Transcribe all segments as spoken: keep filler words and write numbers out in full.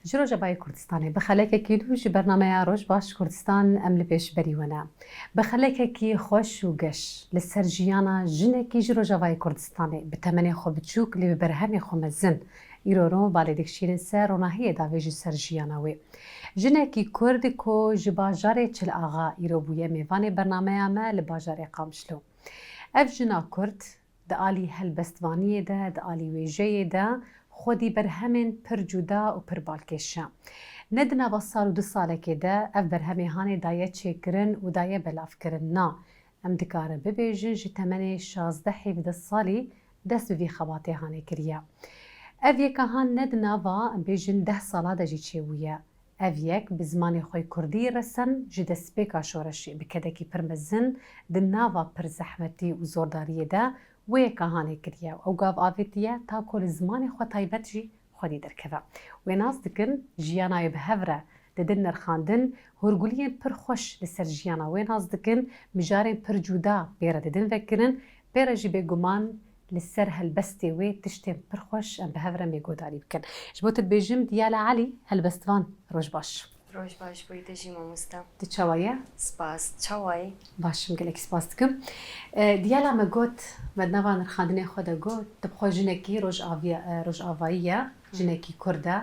Ji Rojavayê Kurdistanê bi xelekekî nû ji bernameya Roj Baş Kurdistan em li pêşberî we ne. Bi xelekekî xweş û geş li ser jiyana jinekî ji Rojavayê Kurdistanê bi temenê xwe biçûk lê bi berhemê xwe mezin îro ro balê dikişînin ser ronahiyê davê ji ser jiyana wê. Jinekî Kurd ku ji bajarê Çil Axa îro bûye mêvanê bernameya me li bajarê Qamişlo. Ev jina Kurd di alî helbestvaniyê de, di alî wêjeyê de xwedî berhemên pir cuda û pir balkêş e. Ne di nava sal û du salekê de ev berhemê hanê daye çêkirin û daye belavkirin. Na, em dikarin bibêjin ji temenê şazdeh hevdeh salî dest bi vî xebatê hanê kiriye. Ev yeka han ne di nava, em bêjin, deh sala de jî çêbûye. Ev yek bi zimanê xwe yê kurdî resen ji destpêka şoreşê bi kedekî pir mezin di nava pir zehmetî û zordariyê de wê yeka hanê kiriye û ew gav avêtiye ta ku li zimanê xwe taybet jî xwedî derkeve. Wê nas dikin, jiyana wê bi hev re didin nirxandin, hûrguliyên pir xweş li ser jiyana wê nas dikin, mijarên pir cuda pê re didin vekirin, pê re jî bêguman li ser helbestê wê tiştên pir xweş em bi hev re mêgodarî bikin. Ji bo tu dibêjim Diyala Elî, helbestvan, roj baş. Roj baş bo te jî mamoste. Tu çawa ye? Spas. Çawa yî? Baş im, gelekî spas dikim. E, Diyala, me got, me di nava nirxandinê xwe de got, tu bi xwe jinekî Rojaviya-, e, Rojavayî ye, jinekî Kurd e.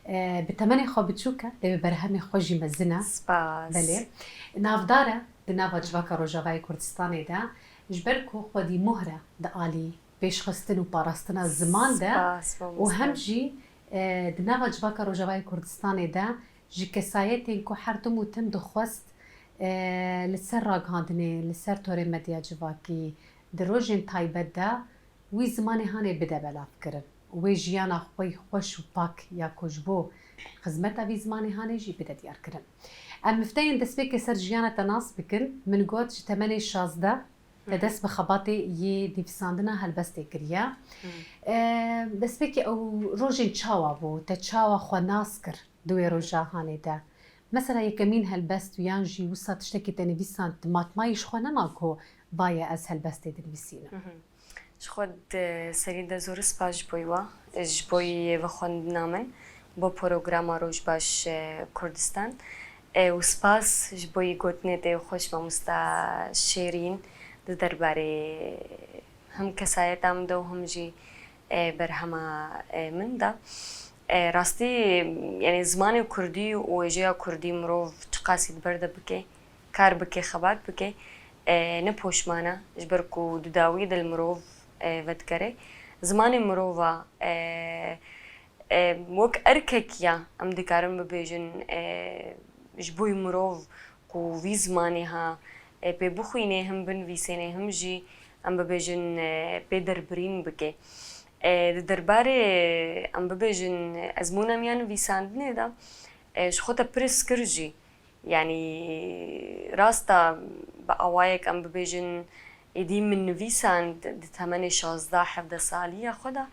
E, bi temenê xwe biçûk e, lê bi berhemê xwe jî mezin e. Spas. Belê. Navdar e di nava civaka Rojavayê Kurdistanê de, ji ber ku xwedî mohr e di alî pêşxistin û parastina ziman de Spas, û mamoste. Hem jî, e, di nava civaka Rojavayê Kurdistanê de ji kesayetên ku her tim û tim dixwest, e, li ser ragihandinê, li ser torê medya civakî, di rojên taybet de wî zimanê hanê bide belavkirin û wê jiyana xwe yî xweş û pak ya ku ji bo xizmeta vî zimanê hanê jî bide diyarkirin. Em mifteyên destpêkê ser jiyana te nas bikin. Min got ji temenê şazdeh te dest bi xebatê yê nivîsandina helbestê kiriye. E, destpêkê ew rojên çawa bû? Te çawa xwe nas kir di wê roja hanê de? Mesela yekemîn helbest û yan jî wisa tiştekî te nivîsand, di matmayî ji xwe nema ku vaye ez helbestê dinivîsînim? Ji xwe di serî de zor spas ji bo wa, ji bo vexwendina min, bo programa Roj Baş, e, Kurdistan. E, û spas ji bo gotinê te xweş mamosta Şêrîn di derbarê hem kesayeta min de û hem jî, e, berhema, e, min de. E, rastî, yanî zimanê kurdî û wêjeya kurdî mirov çiqasî di ber de bike, kar bike, xebat bike, e, ne poşman e, ji ber ku di dawî de li mirov, e, vedigere. Zimanê mirova, e, e, wek erkek ya, em dikarin bibêjin, e, ji bo mirov ku vî zimanê ha, e, pê bixwînê, him binivîsênê, him jî em bibêjin, e, pê derbirîn bike. E, di derbarê, em bibêjin, ezmûna miya nivîsandinê de, e, ji xwe te pirs kir jî. Yanî rast e, bi awayek em bibêjin, êdî min nivîsand di temenê şazdeh hevdeh salî ya xwe de,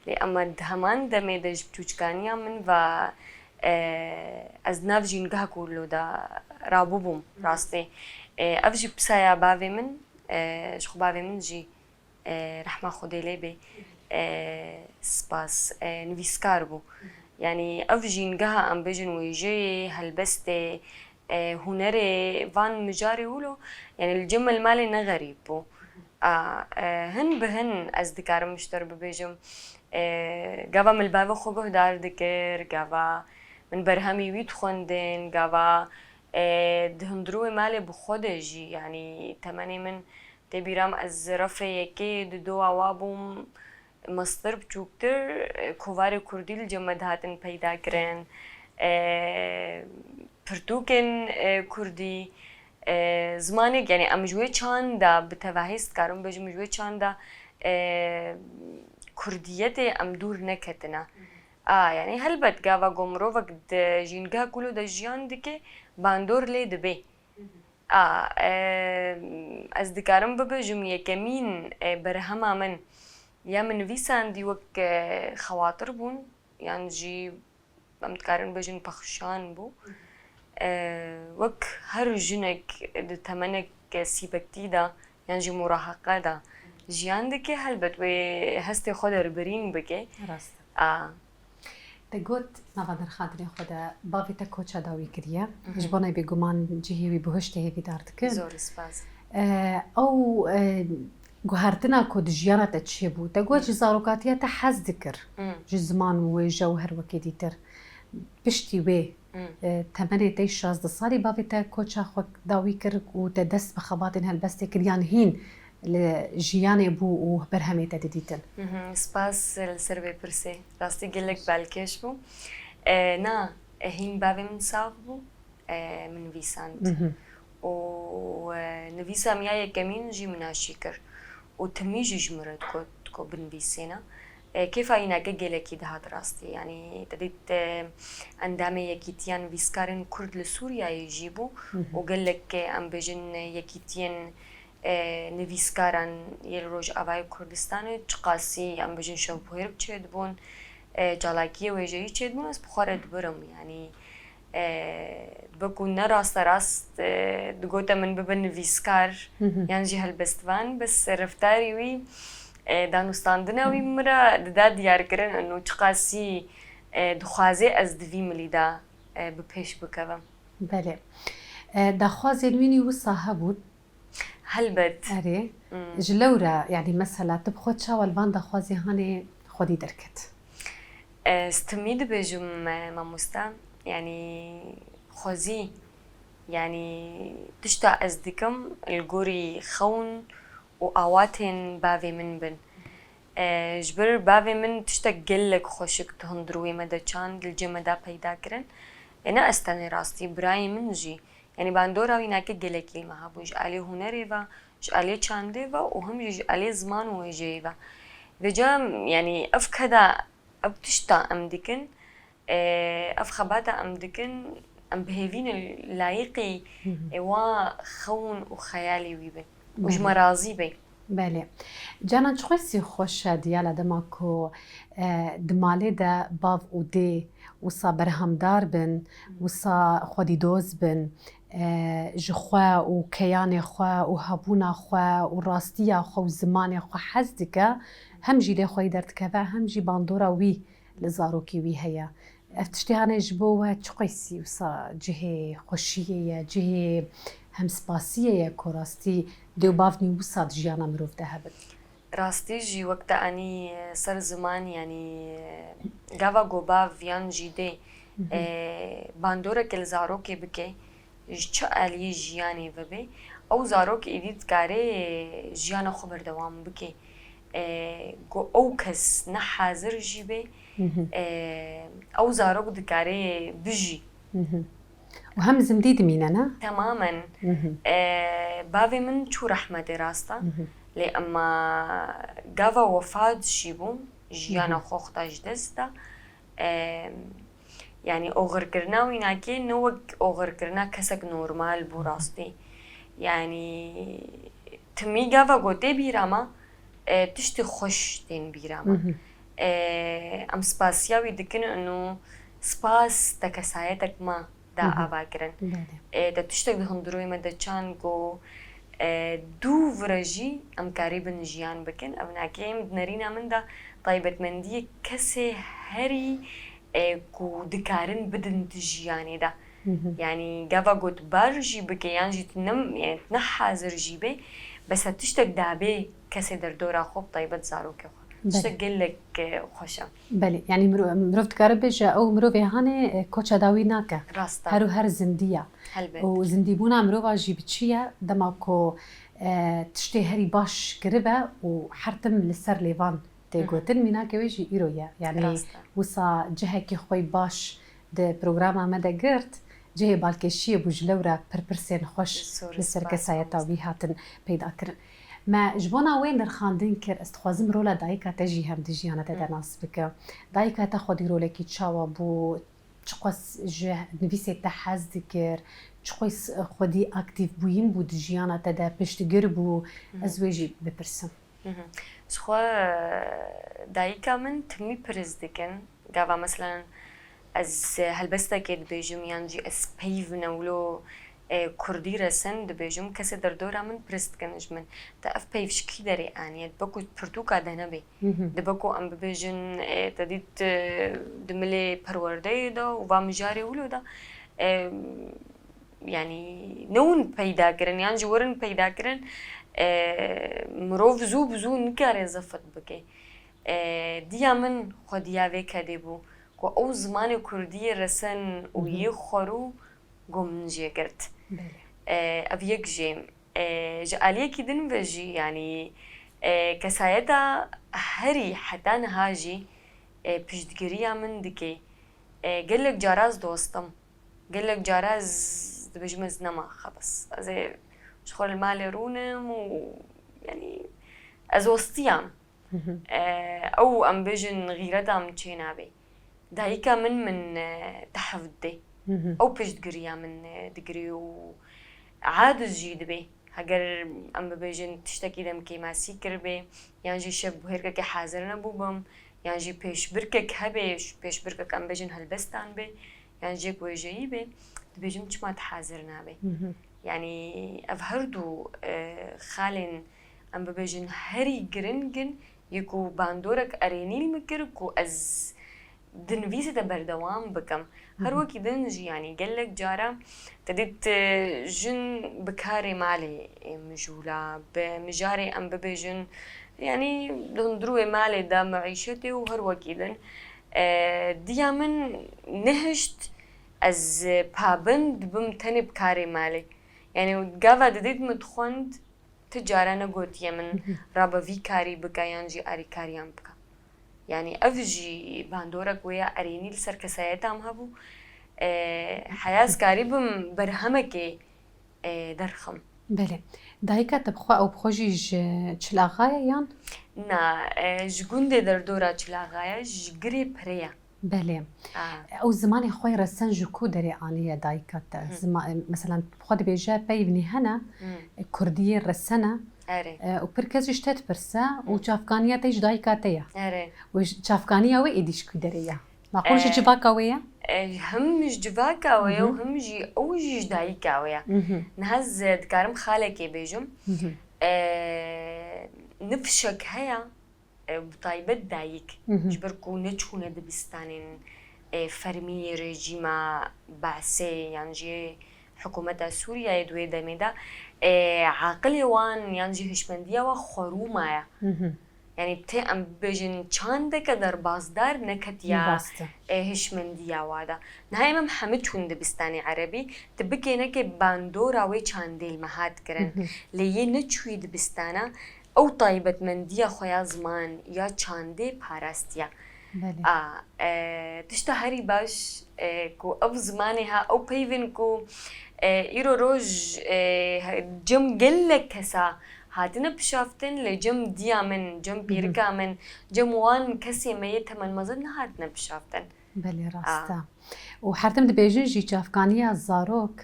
lê ema di heman demê de ji biçûçkaniya min ve, e, ez di nav jîngehek wilo de rabûbûm, rastî. E, ev jî pisaya bavê min, e, ji xwe bavê min jî, e, rehma Xwedê lê bê, e, spas, e, nivîskar bû. Yanî ev jîngeha, em bêjin, wêjeyê, helbestê, e, hunerê van mijarê wilo, yanî li cem me li malê ne xerîb bû. A, e, hin bi hin ez dikarim ji te re bibêjim, e, gava min li bavê xwe guhdar dikir, gava min berhemî wî dixwendin, gava, e, di hundirûyê malê bi xwe de jî, yanî temenê min tê bîra min, ez refê yekê di dowa wa bûm, mestir biçûktir, e, kovarê kurdî li cem me dihatin peyda kirin. E, pirtûkên, e, kurdî, e, zimanê, yanî em ji wê çanda bi tevahî, ez dikarim bêjim, ji wê çanda, e, kurdiyetê em dûr neketine. A, yanî helbet gava ku mirovek di jîngehek wilo de jiyan dike, bandor lê dibe. A, e, ez dikarim bibêjim, yekemîn, e, berhema min ya min nivîsandî wek, e, xewatir bûn, yan jî em dikarin bêjin pexşan bû. E, wek her jinek di temenek sîbektî de yan jî muraheqe de jiyan dike, helbet wê hestê xwe derbirîn bike. Rast e. A. Te got nava nirxandinê xwe de bavê te koça dawî kiriye. Mhm. Ji bona bêguman cihê wî bihuştê hêvîdar dikin. Zor spas. E, ew, e, guhertina ku di jiyana te çêbû. Te got ji zarokatiya te hez dikir. Mm. Ji ziman û wêje û her wekê dîtir. Piştî wê, Mm. e, temenê te şazdeh salî bavê te koça xwe dawî kir û te dest bi xebatên helbestê kir yan hîn li jiyanê bû û berhemê te didîtin? Mhm, spas li ser vê pirsê. Rastî gelek balkêş bû. E, na, e, hîn bavê min sax bû. E, min nivîsand. Mhm. Û, e, nivîsa min ya yekemîn jî min aşî kir. Û timî jî ji min re digot ku binivîsêne. E, kêfa wî nake gelekî dihat rastî. Yanî te dît, e, endamê Yekîtiya Nivîskarên Kurd li Sûriyeyê jî bû Mhm. û gelek, e, em bêjin, e, yekîtiyên, e, nivîskaran yê li Rojavayê Kurdistanê çiqasî em bêjin şevbûhêrik çêdibûn, e, çalakiyê wêjeyî çêdibûn, ez bi xwe re dibirim. Yanî, e, dibe ku ne rasterast, e, digote min bibe nivîskar Mhm. yan jî helbestvan, bes reftarî wî, e, danûstandina wî min re dida diyarkirin û çiqasî, e, dixwaze ez di vî milî de, e, bi pêş bikevim. Belê. E, daxwazên wî nî wisa hebûn? Helbet. Erê. Hmm. Ji lewra, yanî mesela tu bi xwe çawa li van daxwazê hanê xwedî derket? Ez timî dibêjim, e, mamoste, yanî xwezî, yanî tişta ez dikim li gorî xewn û awatên bavê min bin. E, ji ber bavê min tiştek gelek xweşik di hundirûyê me de çand, li cem me de peyda kirin. E, ne ez tenê rastî, birayê min jî. Yanî bandora wî nake gelekî li me hebû, ji alî hunerê ve, ji alî çandê ve û him jî ji alî ziman û wêjeyê ve. Vêca, yanî ev keda, ev tişta em dikin, e, ev xebata em dikin, em bi hêvî ne layîqî, Hı hı. e, wa xewn û xeyalê wî bin. Û ji Belê. me razî be. Belê. Canan, çi xwesî xweş e diyala dema ku, e, di malê de bav û dê wisa berhemdar bin, wisa xwedîdoz bin, e, ji xwe û keyanê xwe û hebûna xwe û rastiya xwe û zimanê xwe hez dike, hem jî lê xweyî derdikeve, hem jî bandora wî li zarokî wî heye. Ev tiştê hane ji bo we çi qeysî wisa cihê xweşiyê ye, cihê hemspasiyê ye ku rastî dê û bav nî wisa di jiyana mirov de hebin? Rastî jî wek te anî ser ziman, yanî gava ku bav yan jî dê, Hı hı. e, bandoreke li zarokê bike, ji çi aliyê jiyanê ve be, ew zarok êdî dikare jiyana xwe berdewam bike. E, ku ew kes ne hazir jî be, Hı hı. e, ew zarok dikare bijî. Hı hı. Û hem zindî dimîne, ne? Temamen. Hı hı. E, bavê min çû rehmetê rast e. Hı hı. Lê ema gava wefat jî bû, jiyana Hı hı. xwe xwe da ji dest da. E, yanî oxirkirina wî nake ne wek oxirkirina kesek normal bû Hı hı. rastî. Yanî timî gava ku tê bîra me, e, tiştê xweş tên bîra me. Hı hı. E, em spasiya wî dikin û spas te kesayetek me da Hı hı. ava kirin. Belê. E, te tiştek di hundirûyê me de çand ku, e, dû vire jî em karîbin jiyan bikin. Ev nake em di nerîna min de taybetmendiyê kesê herî, e, ku dikarin bidin di jiyanê de. Hı hı. Yanî gava got bar jî bike yan jî tu ne, yanî tu ne hazir jî be, bes tiştek dabê kesê derdora xwe bi taybet zarokê xwe. Belê. Tiştek gelek, e, xweş e. Belê, yanî miro-, mirov dikare bêje ew mirovê hanê, e, koça dawî nake. Rast e. Her û her zindî ye. Helbet. Û zindîbûna mirova jî bi çi ye? Dema ku, e, tiştê herî baş kiribe û her tim li ser lêvan tê Hı hı. gotin, mînakê wê jî îro ye. Yanî Rast e. wisa cihekî xwe baş di programa me de girt, cihê balkêşiyê bû ji lewra pirpirsên xweş Zor li ser spas, kesayeta mamoste. wî hatin peyda kirin. Me ji bona wê nirxandin kir, ez dixwazim rola dayika te jî hem di jiyana te de Hı. nas bikim. Dayika te xwedî rolekî çawa bû? Çiqas ji nivîsê te hez dikir? Çiqas xwedî aktîf bûyîn bû di jiyana te de, piştgir bû? Hı hı. Ez wê jî bipirsim. Mhm. Ji xwe dayika min timî priz dikin. Gava, meselen, ez helbestekê dibêjim yan jî ez peyv ne wilo E, Kurdî resen dibêjim, kesê derdora min pirs dikin ji min. Te ev peyv ji kî derê aniye? Dibe ku pirtûka de nebê. Dibe ku em bibêjin, e, te dît, e, di milê perwerdeyê de û va mijarê wilo de, e, yanî ne hûn peyda kirin, yan jî werin peyda kirin, e, mirov zû bi zû nikare zifit bike. E, diya min xwediya vê kedê bû ku ew zimanê kurdî yê resen û yê xwerû ku min jê girt. Belê. E, ev yek jê. E, ji aliyekî din ve jî, yanî, e, kesayeta herî heta niha jî, e, piştgiriya min dike. E, gelek cara ez dostim. Gelek cara ez dibêjim ez nema xelas. Ez ê ji xwe li malê rûnim û, yanî, ez dostiyam. E, ew em bêjin xîreta min çê nabe. Dayika min min, e, tehf dide. Ew piştgiriya min, e, digire û aciz jî dibe. Heger em bibêjin tiştekî dem kêmasî kiribe, yan jî şev bûherkekê hazir nebûbim, yan jî pêşbirkek hebe, ş-, pêşbirkek em bêjin helbestan be, yan jî yek wêjeyî be, dibêjim çima tu hazir nabe. Yanî ev her du, e, xalên em bibêjin herî giring in, yê ku bandorek erênî li min kir ku ez di nivîsê de berdewam bikim. Her wekî din jî, yanî gelek cara te dît, e, jin bi karê malê, e, mijûla, bi mijarê em bibêjin, yanî di hundirûyê malê de, meîşetê û her wekî din, e, diya min nehişt ez pabend bibim tenê bi karê malê. Yanî gava didît min dixwend, ti cara negotiye min rabe vî karî bike yan jî arîkariyan bike. Yanî ev jî bandorek wê ya erênî li ser kesayeta min hebû. E, heya ez karîbim berhemekê, e, derxim. Belê. Dayika te bi xwe ew bi xwe jî ji Çil Axa ye yan? Na, e, ji gundê derdora Çil Axa ye, ji Girê Pirê ye. Belê. A. Ew zimanê xwe yê resen ji ku derê aniye dayika te? Zima-, e, mesela xwe dibêje peyvnî hene, e, kurdiyê resen e. Erê. E, û pir kes jî ji te dipirse û çavkaniya te ji dayika te ye. Erê. Û ji, çavkaniya wê êdî ji ku derê ye? Maqûl ji civaka wê ye? E, him ji civaka wê ye û him jî ew jî ji dayika wê ye. Niha ez dikarim xalekê bêjim. E, nifşek heye, e, bi taybet dayik, ji ber ku neçûne dibistanên, e, fermî yê rejîma Be'sê yan jî hikûmeta Sûriyeyê di wê demê de, e, aqilê wan yan jî hişmendiya wan xwerû maye. Yanî tê em bibêjin çandeke derbasdar neketiya, e, hişmendiya wa de. Niha em hemî çûn dibistanê erebî, tu bikêneke bandora wê çandê li me hat kirin. Lê yê neçûyî dibistana, ew taybetmendiya xwe ya ziman ya çandê parastiye. Belê. A, e, tişta herî baş, e, ku ev zimanê ha, ew peyvên ku, e, îro roj, e, he-, cem gelek kesa hatine pişaftin, lê cem diya min, cem pîrika min, cem wan kesê me yê temenmezin nehatine pişaftin. Belê, rast e. Û her tim dibêjin jî çavkaniya zarok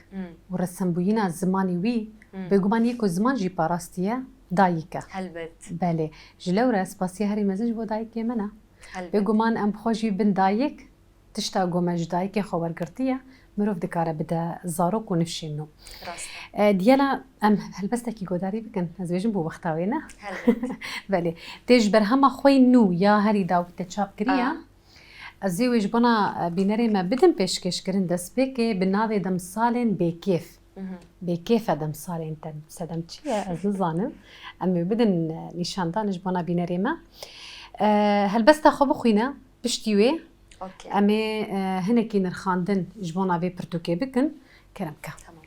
û resenbûyîna zimanê wî, bêguman yê ku ziman jî parastiye, dayik e. Helbet. Belê. Ji lewre spasiya herî mezin ji bo dayikê me ne. Helbet. Bêguman em bi xwe jî bin dayik, tişta ku me ji dayikê xwe wergirtiye, mirov dikare bide zarok û nifşên nû. Rast e. E, diyela em helbestekî godarî bikin, ez bêjim bo wexta wê ne? Helbet. Belê. Tê ji berhema xwe yê nû ya herî dawî te çap kiriye. A. Ez ê wê ji bona, e, bînerê me bidim pêşkêşkirin destpêkê bi navê Demsalên Bêkêf. Bêkêf e demsalên te, sedem çi ye? Ez nizanim. Em ê bidin, e, nîşandan ji bona bînerê me. E, helbesta xwe bixwîne, piştî wê Okey. em ê, e, hinekî nirxandin ji bona vê pirtûkê bikin. Kerem ke. Tamam.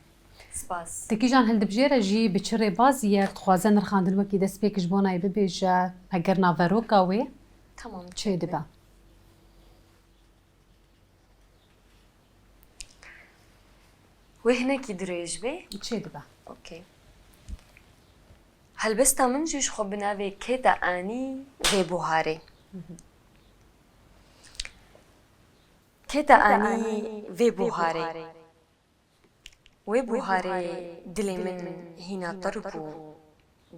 Spas. Te kîjan hildibijêre jî bi çi rêbazî ye, dixwaze nirxandin wekî destpêk ji bona wê bibêje, heger naveroka wê Tamam, çê dibe. Wê hinekî dirêj be? Çê dibe. Okey. Helbesta min jî ji xwe bi navê Kê te anî vê buharê. Kê te anî vê buharê? Wê buharê dilê min hîna tir bû.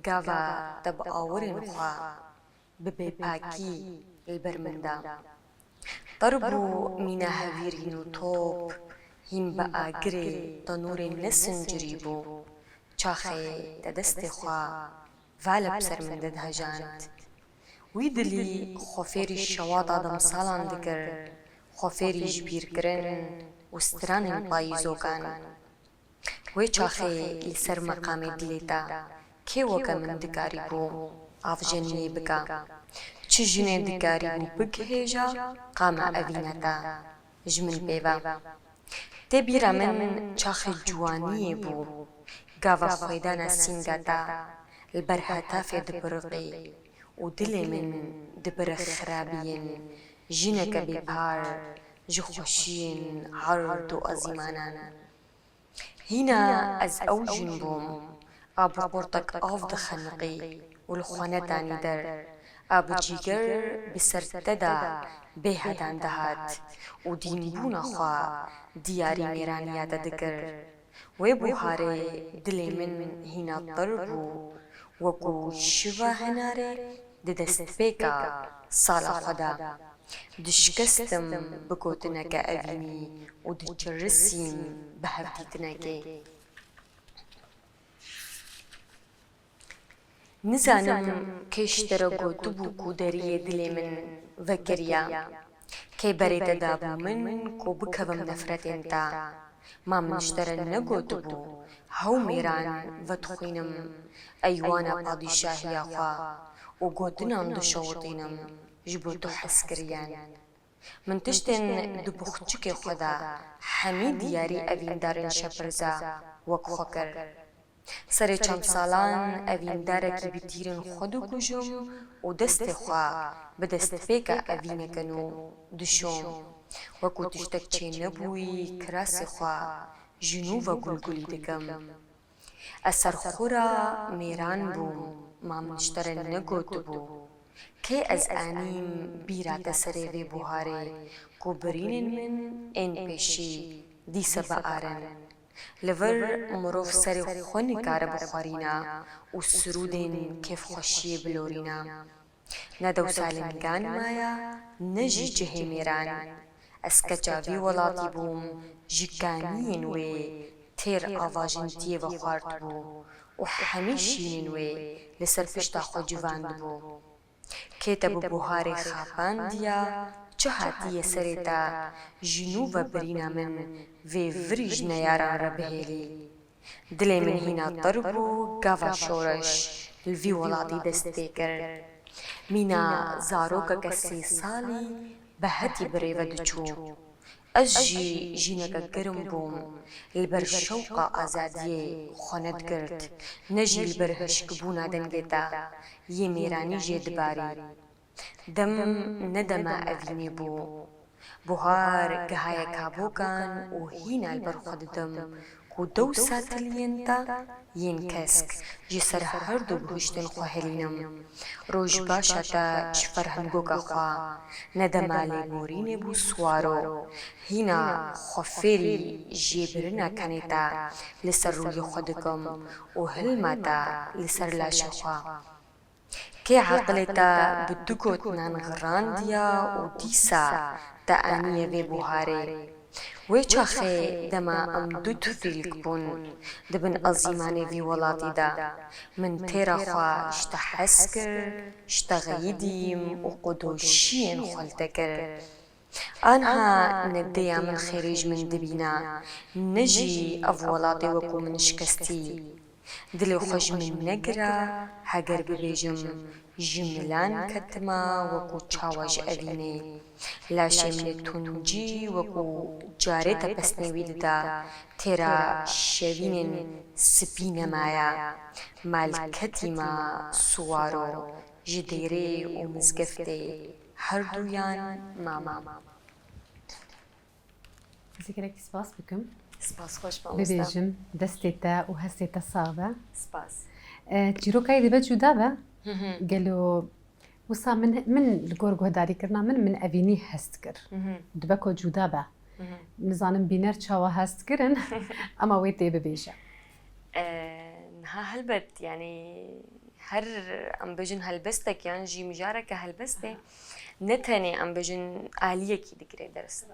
Gava te bi awirên xwe bi bêpakî li ber min da. Tir bû mîna hevîrîn û top, Hîn bi agirê tenûrê nesincirî bû. Çaxê te destê xwe vala bi ser min de dihejand. Wî dilî xwe fêrî şewata demsalan dikir, xwe fêrî ji bîrkirin û stranên payîzokan. Wê çaxê li ser meqamê dilê te kê weke min dikarîbû avjeniyê bika? Çi jinê dikarîbû bigihêja qama evîna te ji min pê ve? Tê bîra min çaxê ciwaniyê bû, gava xwêdana sînga te li ber hetafê dipiriqî û dilê min dibirix xirabiyên jineke bêpar ji xweşiyên erd û ezîmanan. Hîna ez ew jin bûm, a bi qurtek av dixeniqî û li xwe nedanî der, a bi cîger bi ser te de bêhedan dihat û dînbûna xwe diyarî mêraniya te dikir. Wê buharê dilê min hîna tir bû, wekû şiva hinarê di destpêka sala xwe de. Dişkestim bi gotineke evînî û diçirisîm bi hevdîtinekê. Nizanim kê ji te re gotibû ku deriyê dilê min vekiriya. Kê berê te dabû min ku bikevim nefretên te? Ma min ji te re negotibû, hew mêran vedixwînim, eywana padîşahiya xwe û gotinan dişewitînim ji bo tu hez kiriyan? Min tiştên di buxçikê xwe de hemî diyarî evîndarên şepirza wek xwe kir. Serê çend salan evîndarekî bi tîrên xwe dikujim û destê xwe bi destpêka evîneke nû dişom. Wekû tiştek çênebûyî kirasê xwe ji nû ve gulgulî dikim. Ez serxwe ra mêran bûm, ma min ji te re negotibû, kê ez anîm bîra te serê vê buharê ku birînên min ên pêşî dîse biarin? Li vir mirov serê xwe nikare bixwerîna û sirûdên kêfxweşiyê bilorîna. Ne dewsa lingan maya, ne jî cihê mêran. Ez keça vî welatî bûm, ji kaniyên wê têr ava jintiyê vexwartibû û hemî şînên wê li ser pişta xwe civandibû. Kê te bi buharê xapandiya, çi hatiye serê te, ji nû ve birîna min vê virî ji neyaran re bihêlî? Dilê min hîna tir bû, gava şoreş li vî welatî dest pê kir. Mîna zarokeke sê salî bi hetî birê ve diçû. Ez jî jîneke germ bûm, li ber şewqa azadiyê xwe nedigirt, ne jî li ber hişkbûna dengê te yê mêranî jê dibarî. Dem ne dema evînê bû. Buhar gihaye kabokan û hîna li ber xwe didim ku dewsa tiliyên te yên kesk ji ser her du bihuştên xwe helînim. Roj baş e te ji ferhengoka xwe. Ne dema lêborînê bû siwaro. Hîna xwe fêrî jêbirina kenê te li ser rûyê xwe dikim û hilma te li ser laşê xwe. Kê eqilê te bi du gotinan xirandiya û dîsa te aniye vê buharê? Wê çaxê dema em du tifîlk bûn di bin ezîmanê vî welatî de, min têra xwe ji te hez kir, ji te xeyidîm û qedoşiyên xwe li te kir. Anha ne dêya min xêrê ji min dibîna, ne jî ev welatê wekû min şikestî. Dilê xwe ji min negira, heger bibêjim, ji milan ketima wekû çawa ji evînê. Laşê min ê tuncî wekû carê te pesnê wî dida, têra şevînên spî nemaya. Malketî ma siwaro ji dêrê û mizgeftê. Her duyan mama. Ez ê gelekî spas bikim. Spas xweş mamoste. Bibêjim, destê te û hestê te sax be. Spas. E, çîroka yê dibe cuda be. Hı hı. Gelo wisa min, min li gor guhdarîkirina min, min evînî hest kir. Hı hı. Dibe ku cuda be. Hı hı. Nizanim bîner çawa hest kirin, ema wê tê bibêje. E, niha helbet, yanî her em bêjin helbestek yan jî mijareke helbestê, ne tenê em bêjin aliyekî digire dest.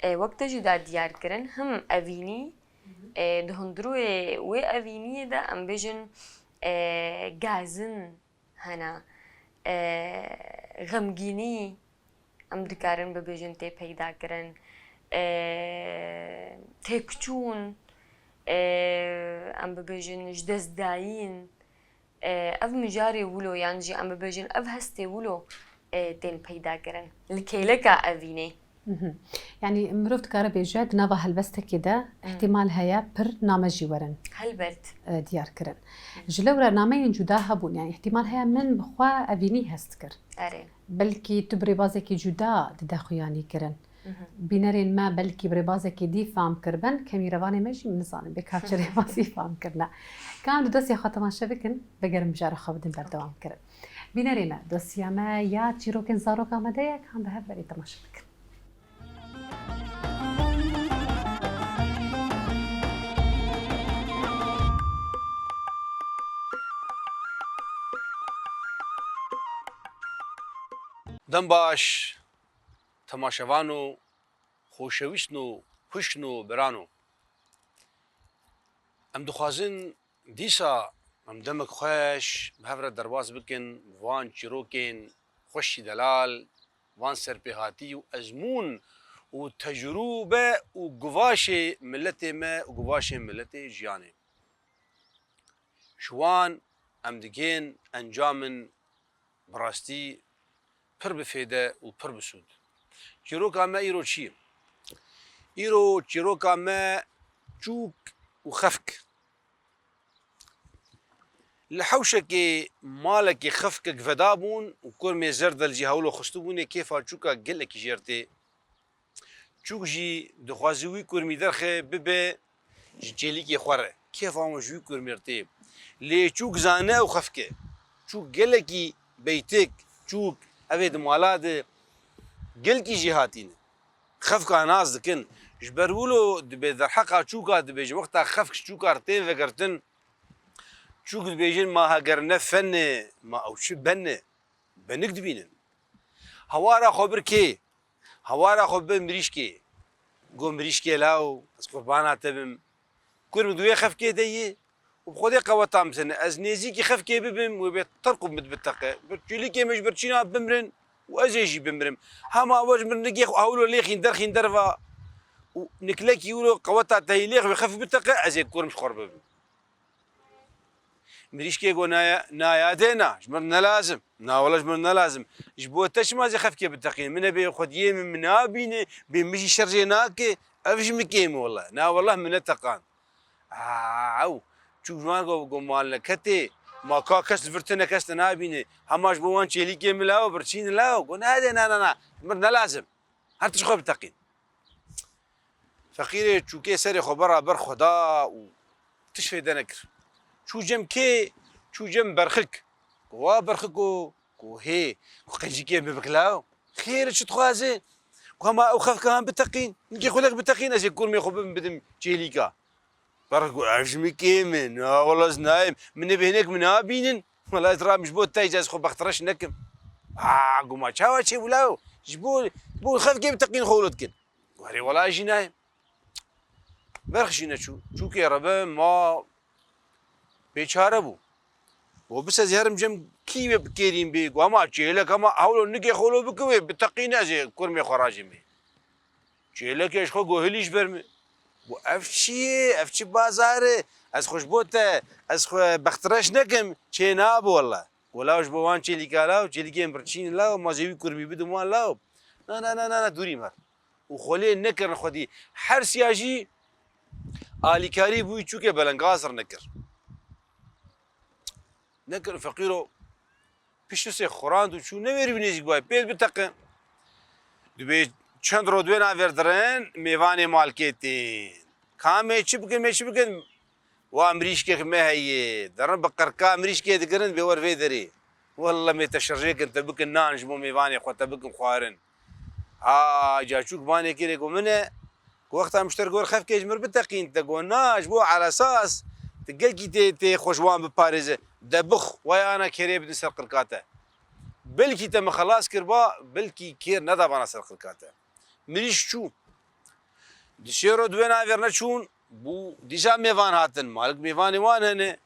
E, wek te jî da diyar kirin, him evînî, e, di hundirûyê wê evîniyê de em bêjin, e, gazin hene, e, xemgînî em dikarin bibêjin tê peyda kirin, e, têkçûn, e, em bibêjin ji dest dayîn, e, ev mijarê wilo yan jî em bibêjin ev hestê wilo, e, tên peyda kirin. Li kêleka evînê. Mhm. Yanî mirov dikare bêje di nava helbestekê de ihtimal heye pir name jî werin, Helbet. e, diyar kirin. Ji lewra nameyên cuda hebûn, yanî ihtimal heye min bi xwe evînî hest kir. Erê. Belkî tu bi rêbazekî cuda dide xuyanî kirin. Mhm. Bînerên me belkî bi rêbazekî dî fam kiribin, kemîrevanê me jî min nizanim bê ka çi rêbazî fam kirine. Ka em di dosya xwe temaşe bikin, vegerin mijara xwe bidin berdewam kirin. Bînerê me, dosya me ya çîrokên zarok amade ye, ka em bi hev re temaşe bikin. Dem baş, temaşevano, xoşewîstno, xwişkno, birano. Em dixwazin dîsa em demek xweş bi hev re derbas bikin van çîrokên xweşî delal, van serpêhatî û ezmûn û tecrûbe û guvaşê miletê me û guvaşê miletê jiyanê. Ji wan em digên encamin bi rastî pir bi fêde û pir bi sûd. Çîroka me îro çi ye? Îro çîroka me çûk û xefk. Li hewşekê malekê xefkek vedabûn û kurmê zer de li cî hewlo xistibûnê, kêfa çûka gelekî jêr tê. Çûk jî dixwaze wî kurmî derxe bibe ji çêlîkê xwe re. Kêfa wan ji wî kurmî re tê. Lê çûk zane ew xefk e. Çûk gelekî beytek, çûk ev ê di mala de gelkî jêhatî ne. Xefka nas dikin. Ji ber wilo dibê derheqa çûka dibêjin, wexta xefk ji çûka re tên vegirtin, çûk dibêjin, ma heger ne fen e, ma ew çi ben e? Benik dibînin. Hewara xwe bir kê? Hewara xwe bir mirîşkê. Got, mirîşkê law, ez qurbana te bim. Kur min di wê xefkê de yê û bi Xwedê qeweta min tine. Ez nêzîkî xefkê bibim, wê bê terq û min biteqe. Bir çêlîkê min ji birçîna bimrin û ez ê jî bimrim. Hema we ji min nigê xwe hewlo lêxîn derxîn derva û niklekî wilo qeweta te yê lêx wê xef biteqe, ez ê kur min ji xwe re bibim. Mirîşkê got, "Na ya, na ya dê na, ji min ne lazim. Na wele ji min ne lazim. Ji bo te çima zê xefkê biteqîn? Min e bê xwediyê min, min nabîne, bê min jî şer jê nake. Ev ji min kêm e wele. Na wele min neteqand." Aw, çûk ji wan got, got, "Ma neketê, ma ka kes li vir tune kes te nabîne. Hema ji bo wan çêlîkê min law, birçîn law." Got, "Na dê, na, na, na. Ji min ne lazim. Her tişt xwe biteqîn." Feqîrê çûkê serê xwe bera ber xwe da û tişt fêde nekir. Çû cem kê? Çû cem berxik. Ku wa berxiko, ku hê, ku qencîkê min bikila. Xêr çi dixwaze? Ku hema ew xefka han biteqîn. Nikê xwe lek biteqîn, ez ê kurmê xwe bim bidim çêlîka. Berxik got, "Ev ji min kêm e. Na, wela ez nayêm. Min ê bêhnek min nabînin. Wela ez radim ji bo te jî ez xwe bextreş nekim." A, guma çawa çêbû law? Ji bo, bo xefkê biteqîn xwe wilo dikin. Warê wela ez jî nayêm. Berx jî neçû. Çûkê rebe ma bêçare bû. Got, "Bis ez herim cem kî wê bikêrîn bê." Got, "Hema çêlek hema hewlo nikê xolo bike wê biteqîne ez ê kurmê xwe rajê me." Çêlekê ji xwe got, "Hilî ji ber min." Got, "Ev çi ye? Ev çi bazar e? Ez xwe ji bo te, ez xwe bextreş nekim. Çê nabe wele." Got, "Law ji bo wan çêlîka law, çêlîkên birçîn law, ma zê wî kurmî bidim wan law." Na, na, na, na, na, dûrî mer. Û xwe lê nekirin xwedî. Her siya jî alîkarî bûyî çûkê belengaz re nekir. Nekir feqîro pişt sê xurand û çû newêrî wî nêzîk bayê. Pêl biteqin. Dibê çend ro duê navêr dirin, mêvanê malkê tên. Ka mê çi bikin, mê çi bikin? Wa mirîşkek me heye. Derin bi qirka mirîşkê digirin, bê wer vê derê. Welle mê te şirjêkin, te bikin nan ji bo mêvanê xwe, te bikin xwarin. Ha, ca çûk banê kirê ku min e, ku wexta min ji te re got xefkê ji min re biteqîn, te got na, ji bo elesas, tu gelkî tê, tê xwe ji wan biparêze. De bix, wayana kêrê bidin ser qirka te. Belkî te min xelas kiriba, belkî kêr nedabana ser qirka te. Mirîşk çû. Di şêro di wê navê re neçûn, bû dîsa mêvan hatin, malik mêvanê wan hene,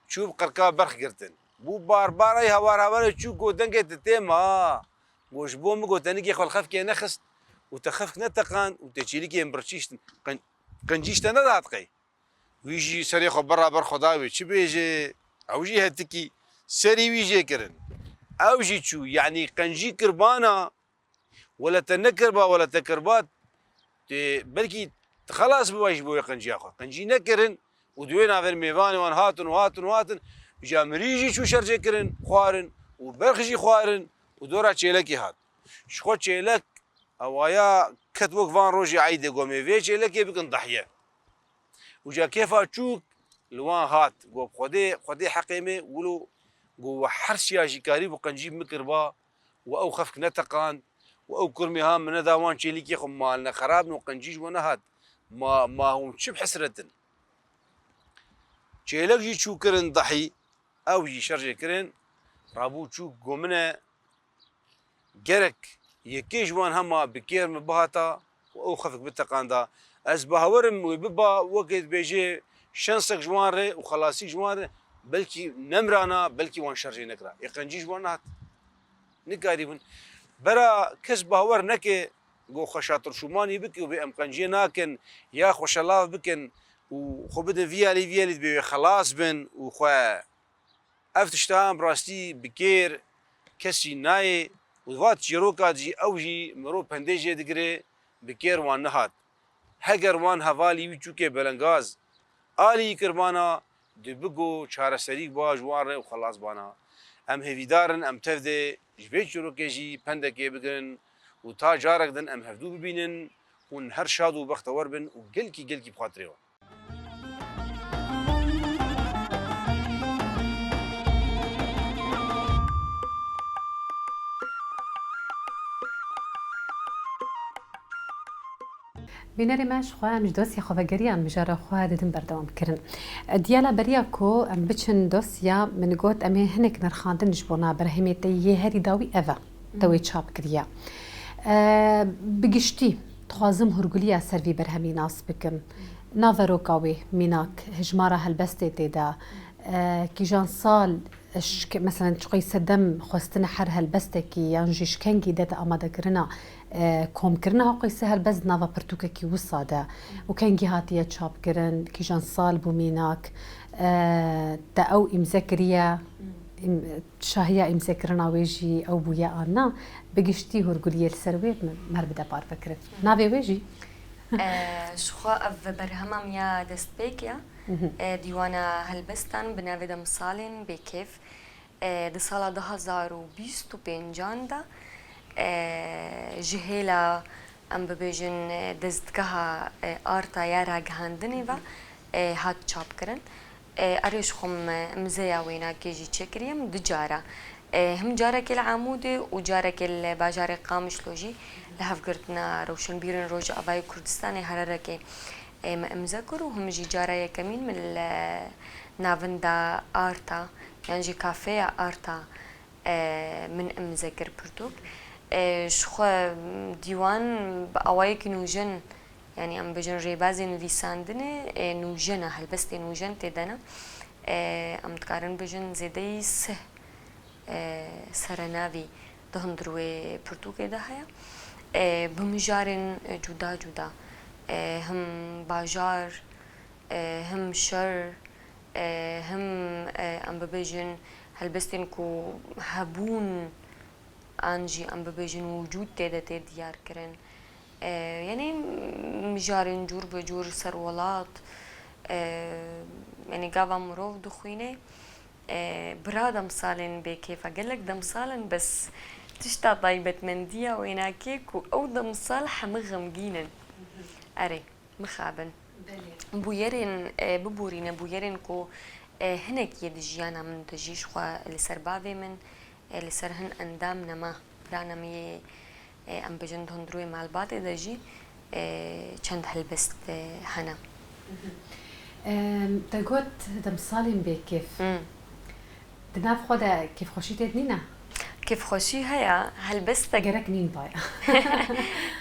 çû bi qirka berx girtin. Bû barbarayê hawar hawarê çû got, dengê te tê ma? Got, ji bo min got, te nigê xwe li xefkê nexist û te xefk neteqand û te çêlikê min birçîştin. Qin-, qincîş te nedat qey? Wî jî serê xwe bira ber xwe da wê çi bêje? Ew jî hetikî serî wî jê kirin. Ew jî çû, yanî qencî kir bana, wele te nekirba, wele te kirba, tê belkî tu xelas biba ji bo wê qenciya xwe. Qencî nekirin û di wê navê mêvanê wan hatin û hatin û hatin. Îca mirî jî çû şerjê kirin, xwarin û berx jî xwarin û dora çêlekê hat. Ji xwe çêlek ewaya ket wek van rojê eydê, got, em ê vê çêlekê bikin dehye. Û ca kêfa çûk li wan hat, got, Xwedê, Xwedê heqê me, wilo, got, we her siya jî karî bi qencî min kirba, we ew xefk neteqand, we ew kurmê ha min neda wan çêlîkê xwe, malne xerab ne û qencî ji we nehat. Ma, ma hûn çi bi hesret in? Çêlek jî çû kirin dehî, ew jî şerjê kirin, rabû çû, got, min e, gerek yekê ji wan hema bi kêr min bihata û ew xefik biteqanda. Ez bawer im wê biba wekê dibêje şensek ji wan re û xelasîk ji wan re, belkî nemirana, belkî wan şer jê nekira. Ê qencî ji wan nehat. Nikarîbin. Bera kes bawer neke, got xwe şatirşûmanî bike û bê em qenciyê nakin ya xwe şelav bikin û xwe bidin vî alî, vî alî dibê wê xelas bin û xwe Ev tişta em rastî bi kêr kesî nayê û di va çîroka de jî ew jî mirov pendê jê digire, bi kêr wan nehat. Heger wan hevalî wî çûkê belengaz alî kirbana, di bigo çareserîk ba ji wan re û xelas bana. Em hêvîdar in em tev de ji vê çîrokê jî pendekê bigirin û ta carek din em hevdû bibînin. Hûn her şad û bextewar bin û gelkî gelkî bi xatirê we. Bînerê me, ji xwe em ji dosya xwe vegeriyan mijara xwe didin berdewamkirin. Diyala beriya ku em biçin dosya, min got em ê hinek nirxandin ji bona berhemê te yê herî dawî ev e, te wê çap kiriye. E, bi giştî, dixwazim hûrguliya ser vî berhemî nas bikim. Naveroka wê mînak, hejmara helbestê tê de, e, kîjan sal, e, ji ke-, meselen çiqî sedem xwestine her helbestekî yan jî ji kengî de te amadekirina, e, komkirina heqî sê helbest di nava pirtûkekî wisa de û kengî hatiye çapkirin, kîjan sal bû mînak, e, te ew îmze kiriye, êm-, şahiya îmzekirina wê jî ew bûye an na, bi giştî hûrguliyê li ser wê me-, me re bide parvekirin. Navê wê jî? E, ji xwe ev berhema min ya destpêk ya. E, Dîwana helbestan bi navê Demsalên Bêkêf. E, di sala du hazar û bîst û pêncan de, e, ji hêla, em bibêjin, e, dezgeha, e, arta ya ragihandinê ve, e, hat çapkirin. E, erê ji xwe min îmzeya wênakê jî çêkiriye, min du cara. E, him carekê li Amûdê û carekê li bajarê Qamişlo jî li hevgirtina Rewşenbîrên Rojavayê Kurdistanê hererekê, e, min îmze kir û him jî cara yekemîn min li navinda Arta yan jî kafeya Arta, e, min îmze kir pirtûk. E, ji xwe dîwan bi awayekî nûjen, yanî em bêjin rêbazê nivîsandinê, e, nûjen e, helbestê nûjen tê de ne. E, em dikarin bêjin zêdeyî sih, e, serenavî di hundir wê pirtûkê de heye. E, bi mijarên, e, cuda cuda, e, him bajar, e, him şer, e, him, e, em bibêjin helbestên ku hebûn an jî em bibêjin wicûd tê de tê diyar kirin. E, yanî mijarên cûr bi cûr ser welat, e, yanî gava mirov dixwîne, e, bira demsalên bêkêf e, gelek demsal in, bes tişta taybetmendiya wênakê ku ew demsal hemî xemgîn in. Erê, mixabin. Bûyerên, e, biborîne, bûyerên ku, e, hinek yê di jiyana min de jî ji xwe li ser bavê min, e, li ser hin endam nema, birana min yê, e, em bêjin di hundirûyê malbatê de jî, e, çend helbest, e, hene. Em, te got demsalên bêkêf. Di nav xwe de kêfxweşî tê de nîne? Kêfxweşî heye, helbestek Gerek nîn vaya.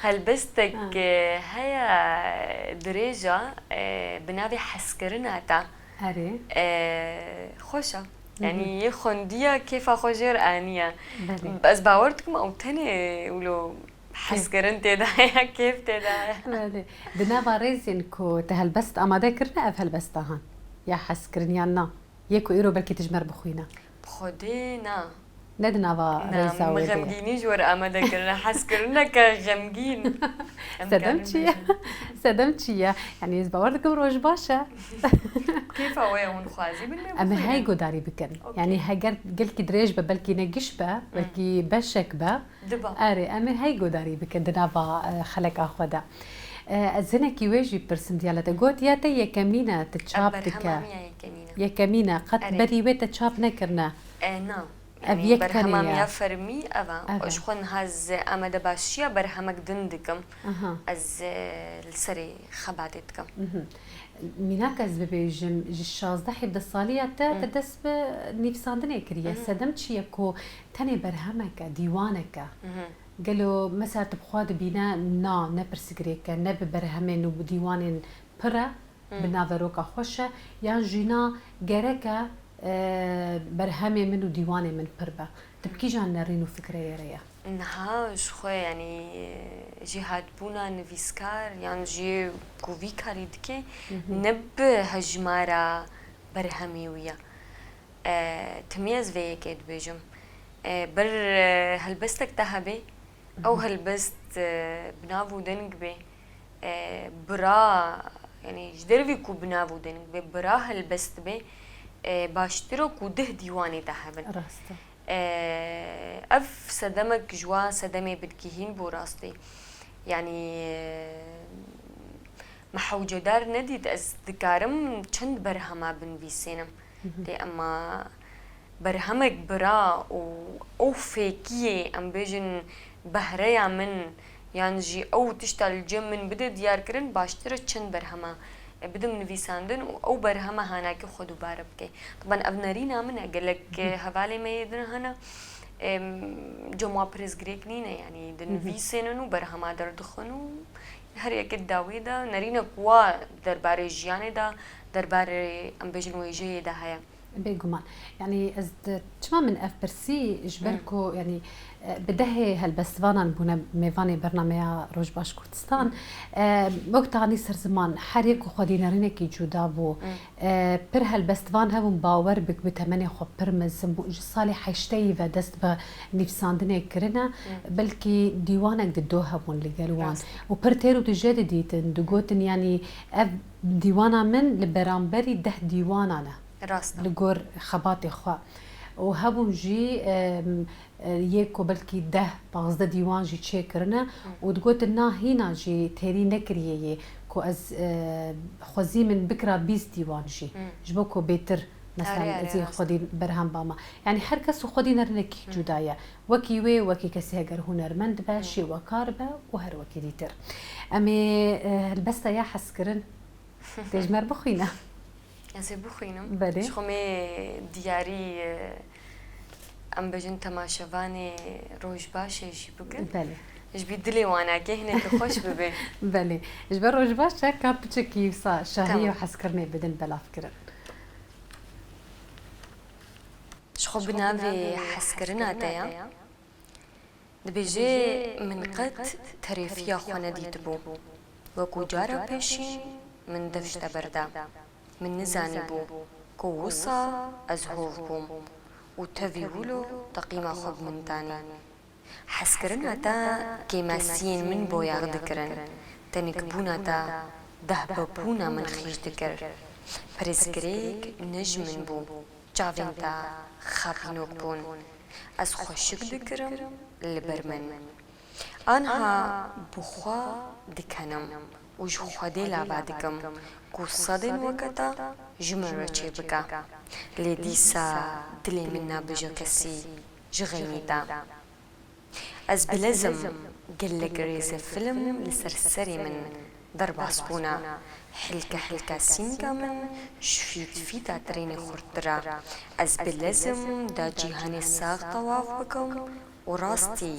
Helbestek, Ha. e, heye dirêj e, e, bi navê hezkirina te. Erê. E, xweş e. Hı hı. Yanî yê xwendiye kêfa xwe jêr aniye. Belê. Ez bawer dikim ew tenê wilo Kêf. hezkirin tê de heye, kêf tê de heye. Belê. Di nava rêzên ku te helbest amade kirine ev helbesta han? Ya hezkirin yan na? Yê ku îro belkî tu ji me re bixwîne. Bi Xwedê na. Ne di nava Na, rêza min wê de ye. xemgînî ji we re amade kirine. Hezkirineke xemgîn. Em Sedem karin çi ye? bêjin. Sedem çi ye? Yanî ez bawer dikim roj baş e. Kêfa we hûn xwazî bin me Em ê bixwînin. hey guhdarî bikin. Okey. Yanî heger gelkî dirêj be, belkî ne giş be, Hmm. belkî beşek be. Diba. Erê, em ê hey guhdarî bikin di nava, e, xeleka xwe de. E, ez hinekî wê jî pirsim diya te. Got ya te yekemîn e, tu çap dike. Berhema min ya yekemîn e. Yekemîn e, qet Erê. berî wê te çap nekirine. E, na. Ev Yanî yek berhema tenê min ye. ya fermî ev e. Ev e. Ji xwe niha ez amade başiya berhemek din dikim. Aha. Ez, e, li serê xebatê dikim. Mhm. Mînak ez bibêjim, ji şazdeh hevdeh saliya te, Hı. te dest bi nivîsandinê kiriye. Hı. Sedem çi ye ku tenê berhemeke, dîwaneke? Hı hı. Gelo mesela tu bi xwe dibîne na, ne pirsgirêk e, ne bi berhemên û bi dîwanên pir e, Hı. bi naveroka xweş e, yan jî na gerek e, e, berhemê min û dîwanê min pir be? Tu bi kîjan nerîn û fikreyê re ye? Niha ji xwe, yanî, jêhatbûna nivîskar yan jê ku vî karî dike, Hı hı. ne bi hejmara berhemê wî ye. E, timî ez vê yekê dibêjim. E, bir, e, helbestek te hebe, ew Hı hı. helbest, e, bi nav û deng be, e, bira, yanî ji dervî ku bi nav û deng be, bira helbest be, e, baştir e ku deh dîwanê te hebin. Rast e. Eee, ev sedemek ji wan sedemê bingehîn bû rastî. Yanî, eee, me hewcedar nedît, ez dikarim çend berhema binivîsînim. Hı hı. Lê ema berhemek bira û ew fêkiyê, em bêjin behreya min, yan jî ew tişta li cem min bide diyarkirin, baştir e çend berhema, e, bidim nivîsandin û ew berhema hanakî xwe dubare bike. Tiban ev nerîna min e, gelek, Hı. e, hevalê me yê din hene, em, cem wa pirsgirêk nîne, yanî Hı hı. dinivîsênin û berhema derdixin û her yekê di dawê de nerînek wa derbarê jiyanê de, derbarê, em bêjin, wêjeyê de heye. Bêguman. Yanî ez di, çima min ev pirsî, ji ber Hı. ku, yanî, e, bi dehê helbestvanan bûne mêvanê bernameya Rojbaş Kurdistan. Hı. E, wek tanî ser ziman, her yek xwedî nerînekî cuda bû. Hı. E, pir helbestvan hebûn, bawer bik, bi temenê xwe pir mezin bû. Ji salê heşteyî ve dest bi nivîsandinê kirine. Hı. Belkî dîwanek di do hebûn li gel wan. Rast. Û pir têr û tije didîtin, digotin, yanî ev dîwana min li beramberî deh dîwanan e. Rast e. Li gor xebatê xwe. Û hebûn jî, em, e, yê ku belkî deh, pazdeh dîwan jî çêkirine Hı. û digotin, na hîna jî têrî nekiriye yê ku ez, e, xwezî min bikira bîst dîwan jî. Hı. Ji bo ku bêtir, mesela, Arê, arê, ez ê rast. xwedî berhem bama. Yanî her kes û xwedî nerînekî Hı. cuda ye. Wekî wê, wekî kesî heger hunermend be, Hı. şêwekar be û her wekî dîtir. Em ê, e, helbesta ya hezkirin tê ji me re bixwîne. Ez ê bixwînim. Belê. Ji xwe me diyarî, e, em bêjin temaşevanê Rojbaşê jî bikin. Belê. Ji bî dilê wan eke hinekî xweş bibe. Belê. Ji ber Rojbaş e, ka piçekî wisa şahiyê Tamam. û hezkirinê bidin belavkirin. Ji xwe bi navê hezkirina te ye. Dibêje, min qet terêfiya xwe nedîtibû. Wekû cara pêşî min dev ji te berda. Min nizanîbû ku wisa ez hov bûm û tevî wilo teqîma xwe bi min danî. Hezkirina te kêmesiyên min boyax dikirin. Tenikbûna te dehbebûna min xîş dikir. Pirsgirêk ne ji min bû. Çavên te xapînok bûn. Ez xweşik dikirim li ber min. Anha bi xwe dikenim û ji Xwedê lava dikim ku sedên weke te ji min re çêbike. Lê dîsa dilê min nabêje kesî ji xeynî te. Ez bilez im, gelek rêzefîlm li ser serê min. Derbas bûne. Hilke hilke sînga min ji fît fîta trênê xurttir e. Ez bi lez im da cîhanê sax tewaf bikim û rastî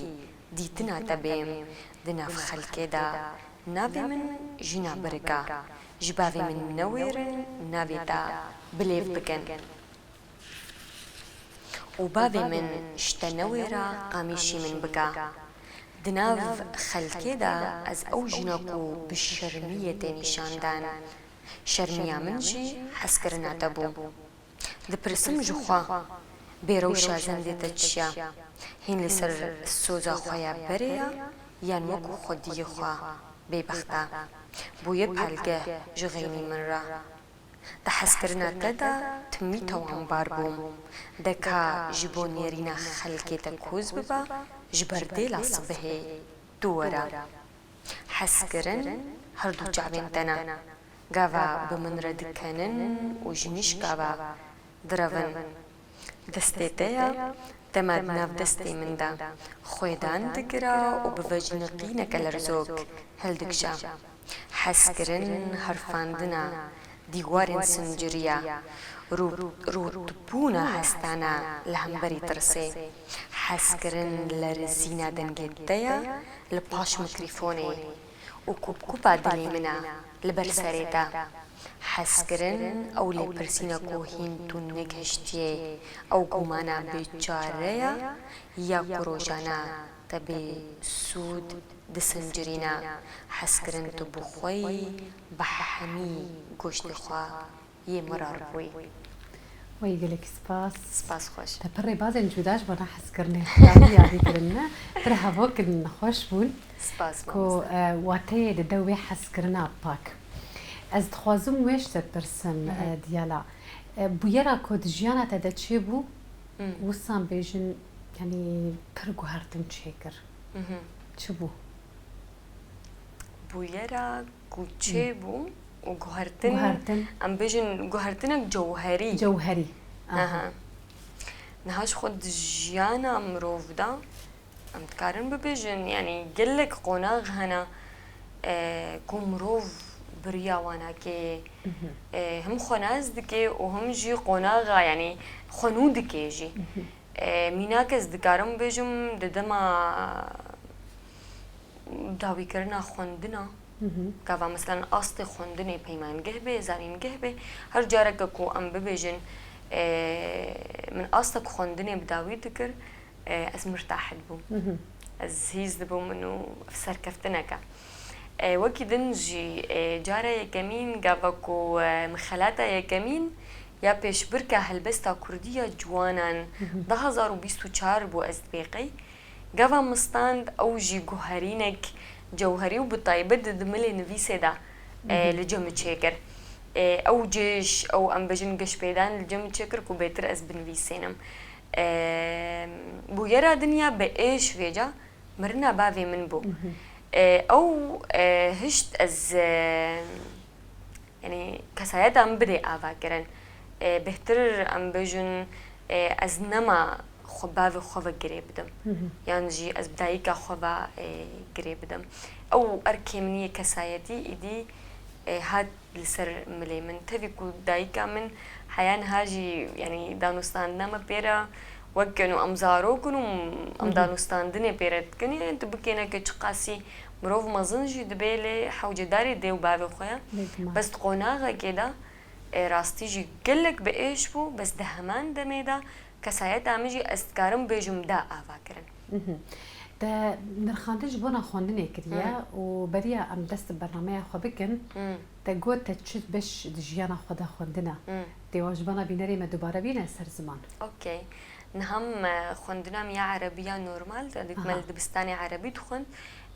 dîtina te bêm. Di nav xelkê de navê min Jîna Birik e. Ji bavê min newêrin navê te bilêv bikin. Û bavê min ji te newêra qamîşî min bike. Di nav xelkê de ez ew jîna ku bi şermiyê tê nîşandan. Şermiya min jî hezkirina te bû. Dipirsim ji xwe, bêrewşa zendê te çi ye? Hîn li ser soza xwe ya berê ye yan wekû xwediyê xwe bêbext e? Bûye pelgeh ji xeynî min re. Di hezkirina te de timî tewanbar bûm. De ka ji bo nêrîna xelkê te koz bibe, ji ber dêla sibihê tu were. Hezkirin her du çavên te ne. Gava bi min re dikenin û ji nîşka ve direvin. Destê te ya dema di nav destê min de xwêdan digire û bi vejniqîneke lerzok hildikşe. Hezkirin herfandina dîwarên sincirî ya, rû-, rûtbûna hestana li hemberî tirsê. Hezkirin lerizîna dengê te ya li paş mikrîfonê û kupkupa dilê min e li ber serê te. Hezkirin ew lêpirsîna ku hîn tu negihiştiyê, ew gumana bêçare ya, ya ku rojane te bê sûd disincirîne. Hezkirin tu bi xwe yî, bi hemî goştê xwe yê mirar bûyî. Wey gelek spas. Spas xweş. Te pir rêbazên cuda ji bona hezkirinê xwe yadî kirine. Pir hevok in, xweş bûn. Spas ku, mamoste. E, wateyê dide wê hezkirina pak. Ez dixwazim wê ji te pirsim, Hı hı. e, Diyala. E, bûyera ku di jiyana te de çêbû, Hı. wisan bêjin, yanî pir guhertin çêkir. Hı hı. Çi bû? Bûyera ku Hı. çêbû û guhertin, Guhertin. em bêjin guhertinek cewherî. Cewherî. Aha. Aha. Niha ji xwe di jiyana mirov de em dikarin bibêjin, yanî gelek qonax hene, e, ku mirov bi riya wan ake, Mhm. e, him xwe nas dike û him jî qonaxa, yanî xwe nû dike jî. Mhm. E, mînak ez dikarim bêjim, di dema dawîkirina xwendina, Mhm. gava, meselen, astê xwendinê peymangeh bê, zanîngeh bê, her careke ku em bibêjin, e, min astek xwendinê bi dawî dikir, e, ez mirtah dibûm. Mhm. Ez hîs dibûm min û serkeftineke. E, wekî din jî, e, cara yekemîn, gava ku, e, min xelata yekemîn ya pêşbirka helbesta kurdî ya ciwanan, Mhm. du hazar û bîst û çar bû, ez dibêqey. Gava min stand, ew jî guherînek cewherî û bi taybet di milê nivîsê de, e, Mhm. li cem min çêkir. E, ew cêş, ew em bêjin geşpêdan li cem min çêkir ku bêtir ez binivîsînim. E, bûyera din ya bi êş vêca mirina bavê min bû. Mhm. E, ew, e, hişt ez, e, Yanî kesayeta min bidê avakirin. E, bêhtir em bêjin, e, ez nema xwe bavê xwe ve girê bidim. Hı hı. Yan jî ez bi dayika xwe ve, e, girê bidim. Ew erkê min yê kesayetî îdî, e, hat li ser milê min. Tevî ku dayika min heya niha jî, yanî danûstandina me pê re wek, yanî em zarok in û em Hı hı. danûstandinê pê re dikin. Yanî tu bikêneke çiqasî mirov mezin jî dibe lê hewcedarê dê û bavê xwe ye. Bêguman. Bes di qonaxekê de, e, rastî jî gelek bi êş bû, bes di heman demê de kesayeta min jî ez dikarim bêjim da ava kirin. Mhm. Te nirxandin ji bona xwendinê kiriye Hmm. û beriya em dest bi bernameya xwe bikin, Hmm. te got te çi beş di jiyana xwe de xwendin e. Hmm. Dê wan ji bona bînerê me dubare bîne ser ziman. Okey. Niha min, e, xwendina min ya erebî ya normal, ez dît me Aha. li dibistanê erebî dixwend.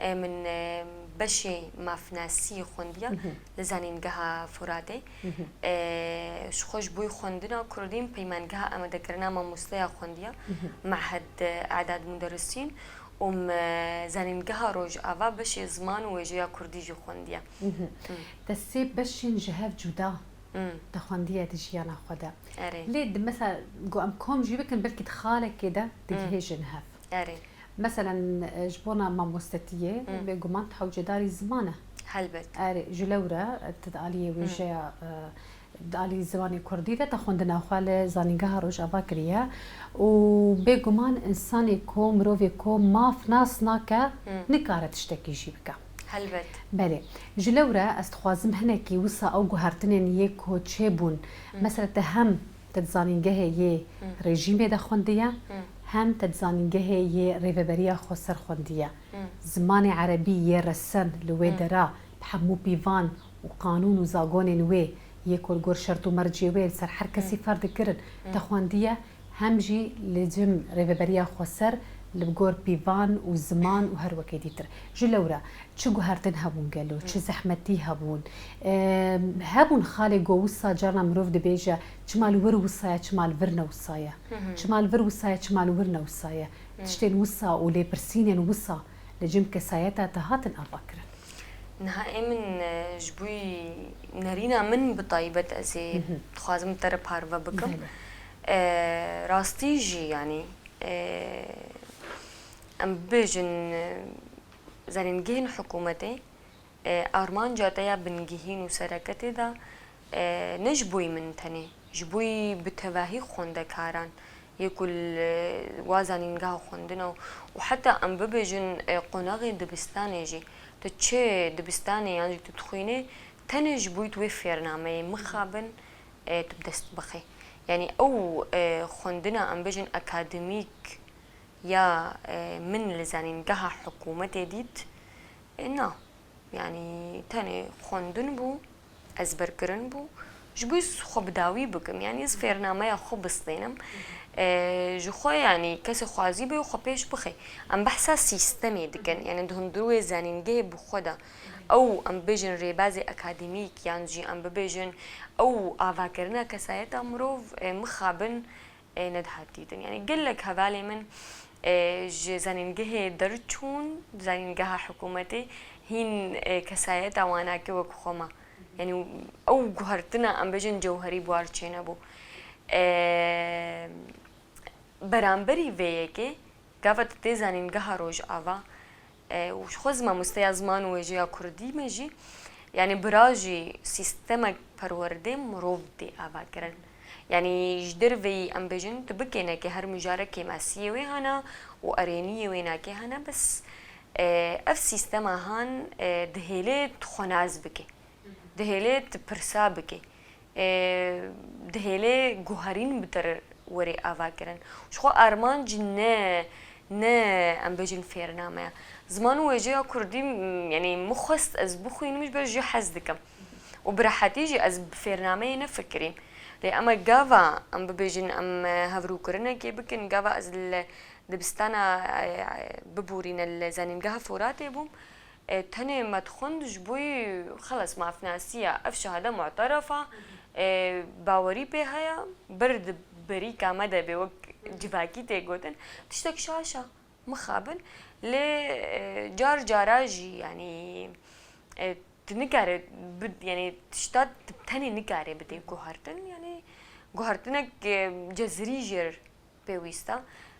E, min, e, beşê mafnasiyê xwendiye Mhm. li Zanîngeha Furatê. Mhm. E, ji xwe ji bo xwendina kurdî min peymangeha amadekirina mamosteya xwendiye, Mhm. Mehed, e, E'dad Muderrisîn û min, e, Zanîngeha Rojava beşê ziman û wêjeya kurdî jî xwendiye. Mhm. Hmm. Te sê beşên ji hev cuda Hmm. te xwendiye di jiyana xwe de. Erê. Lê di mesela, ku em kom jî bikin, belkî di xalekê de Hmm. digihêjin hev. Erê. Meselen, e, ji bona mamostetiyê, Hmm. bêguman tu hewcedarî ziman e. Helbet. Erê, ji lewre tu di aliyê wêjeya, e, di alî zimanê kurdî de te xwendina xwe li Zanîngeha Rojava kiriye û bêguman însanê ku, mirovê ku maf nas nake, nikare tiştekî jî bike. Helbet. Belê. Ji lewre ez dixwazim hinekî wisa ew guhertinên yê ku çêbûn. Mesela te hem te di zanîngehê yê rejîmê de xwendiye, hem te di zanîngehê yê Rêveberiya Xweser xwendiye. Zimanê erebî yê resen li wê dera bi hemû pîvan û qanûn û zagonên wê yê ku li gor şert û mercê wê li ser her kesî ferz dikirin, te xwendiye, hem jî li cem Rêveberiya Xweser li gor pîvan û ziman û her wekê dîtir. Ji lewre çi guhertin hebûn gelo, çi zehmetî hebûn? Em, hebûn xalê ku wisa carna mirov dibêje, çima li wir wisa ye, çima li vir ne wisa ye? Çima li vir wisa ye, çima li wir ne wisa ye? Tiştên wisa û lêpirsînên wisa li cem kesayeta te hatin avakirin? Niha ê min, e, ji bo nerîna min bi taybet ez ê dixwazim te re parve bikim. Belê. E, rastî jî, yanî, e, em bibêjin, e, zanîngehên hikûmetê, e, armanca te ya bingehîn û sereketê de, e, ne ji bo min tenê, ji bo bi tevahî xwendekaran yê ku li wa zanîngeha xwendina û, û heta em bibêjin, e, qonaxê dibistanê jî, tu çi dibistanê yan jî tu dixwînê, tenê ji bo tu wê fêrnameyê mixabin, e, tu bi dest bixê. Yanî ew, e, xwendina, em bêjin, akademîk ya, e, min li zanîngeha hikûmetê dît, e, na. Yanî tenê xwendin bû, ezberkirin bû. Ji bo xwe bi dawî bikim, yanî ez fêrnameya xwe bistênim. E, ji xwe, yanî kesê xwazî bê û xwe pêş bixê. Em behsa sîstemê dikin, yanî di hundirê zanîngehê bi xwe de. Ew, em bibêjin, rêbazê akademîk yan jî em bibêjin ew avakirina kesayeta mirov, e, mixabin, e, nedihat dîtin. Yanî gelek hevalê min, e, ji zanîngehê derçûn, zanîngeha hikûmetê hîn, e, kesayeta wan nake wek xwe ma. Yanî ew guhertina, em bêjin, cewherî bi wan çênebû. E, beramberî vê yekê, gava tu tê zanîngeha Rojava, e, û ji xwe zî mamosteya ziman û wêjeya kurdî me jî, yanî bira jî sîstemek perwerdê mirov tê avakirin. Yanî ji derveyî, em bêjin, tu bikênekê her mijare kêmasiyê wê hene û erêniyê wê nake hene, bes, e, ev sîstema han, e, dihêlê tu xwe nas bike. Dihêlê tu pirsa bike. E, dihêlê guherîn bi te re were avakirin. Ji xwe armanc ne, ne, em bêjin, fêrname ye. Ziman û wêjeya kurdî, m, yanî min xwest ez bixwînim, ji ber jê hez dikim. Û bi rehetî jî ez bi fêrnameyê nefikirîm. Lê ema gava em bibêjin, em, e, hevrûkirinekê bikin, gava ez li dibistana, e, e, biborîne li Zanîngeha Foratê bûm, e, tenê me dixwend ji bo xelas mafnasî ye. Ev şehade mu'teref e, e, bawerî pê heye, ber di berîka me de bê, wek civakî tê gotin. Tiştek şaş e, mixabin. Lê, e, car cara jî, yanî, e, tu nikare bi, yanî tişta tu tenê nikare bidê guhertin, yanî guhertinek, e, cezirî jê re pêwîst e.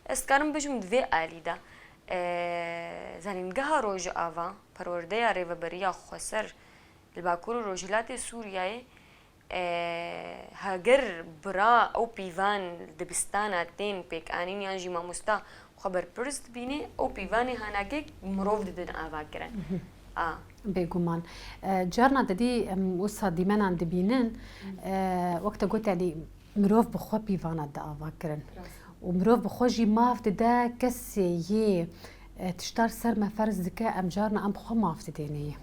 Ez dikarim bêjim di vê alî de, e, Zanîngeha Rojava, perwerdeya Rêveberiya Xweser li Bakur û Rojhilatê Sûriyeyê, e, heger bira ew pîvan dibistana tên pêkanîn yan jî mamosta xwe berpirs dibîne, ew pîvanê hanakê mirov didin avakirin. A. Bêguman. E, carna te dî em wisa dîmenan dibînin, e, wek te got, yanî mirov bi xwe pîvana di avakirin. Û mirov bi xwe jî maf dide kesê yê, e, tişta li ser me ferz dike, em carna em bi xwe maf didêne yê.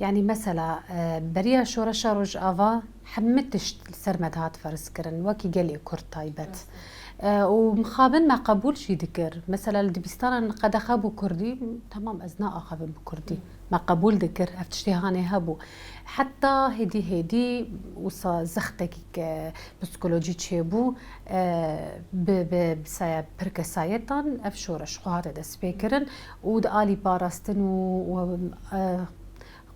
Yanî mesela, e, beriya Şoreşa Rojava hemî tişt li ser me dihat ferz kirin, wekî gelê Kurd taybet. E, û mixabin me qebûl jî dikir. Mesela li dibistanan qedexe bû kurdî, temam, ez naaxivim bi kurdî. Me qebûl dikir, ev tiştê hanê hebû. Heta hêdî hêdî wisa zextekî ke psîkolojî çêbû, e, bi, bi, bi saya pir kesayetan ev şoreş xwe hate destpêkirin û di alî parastin û, û, e,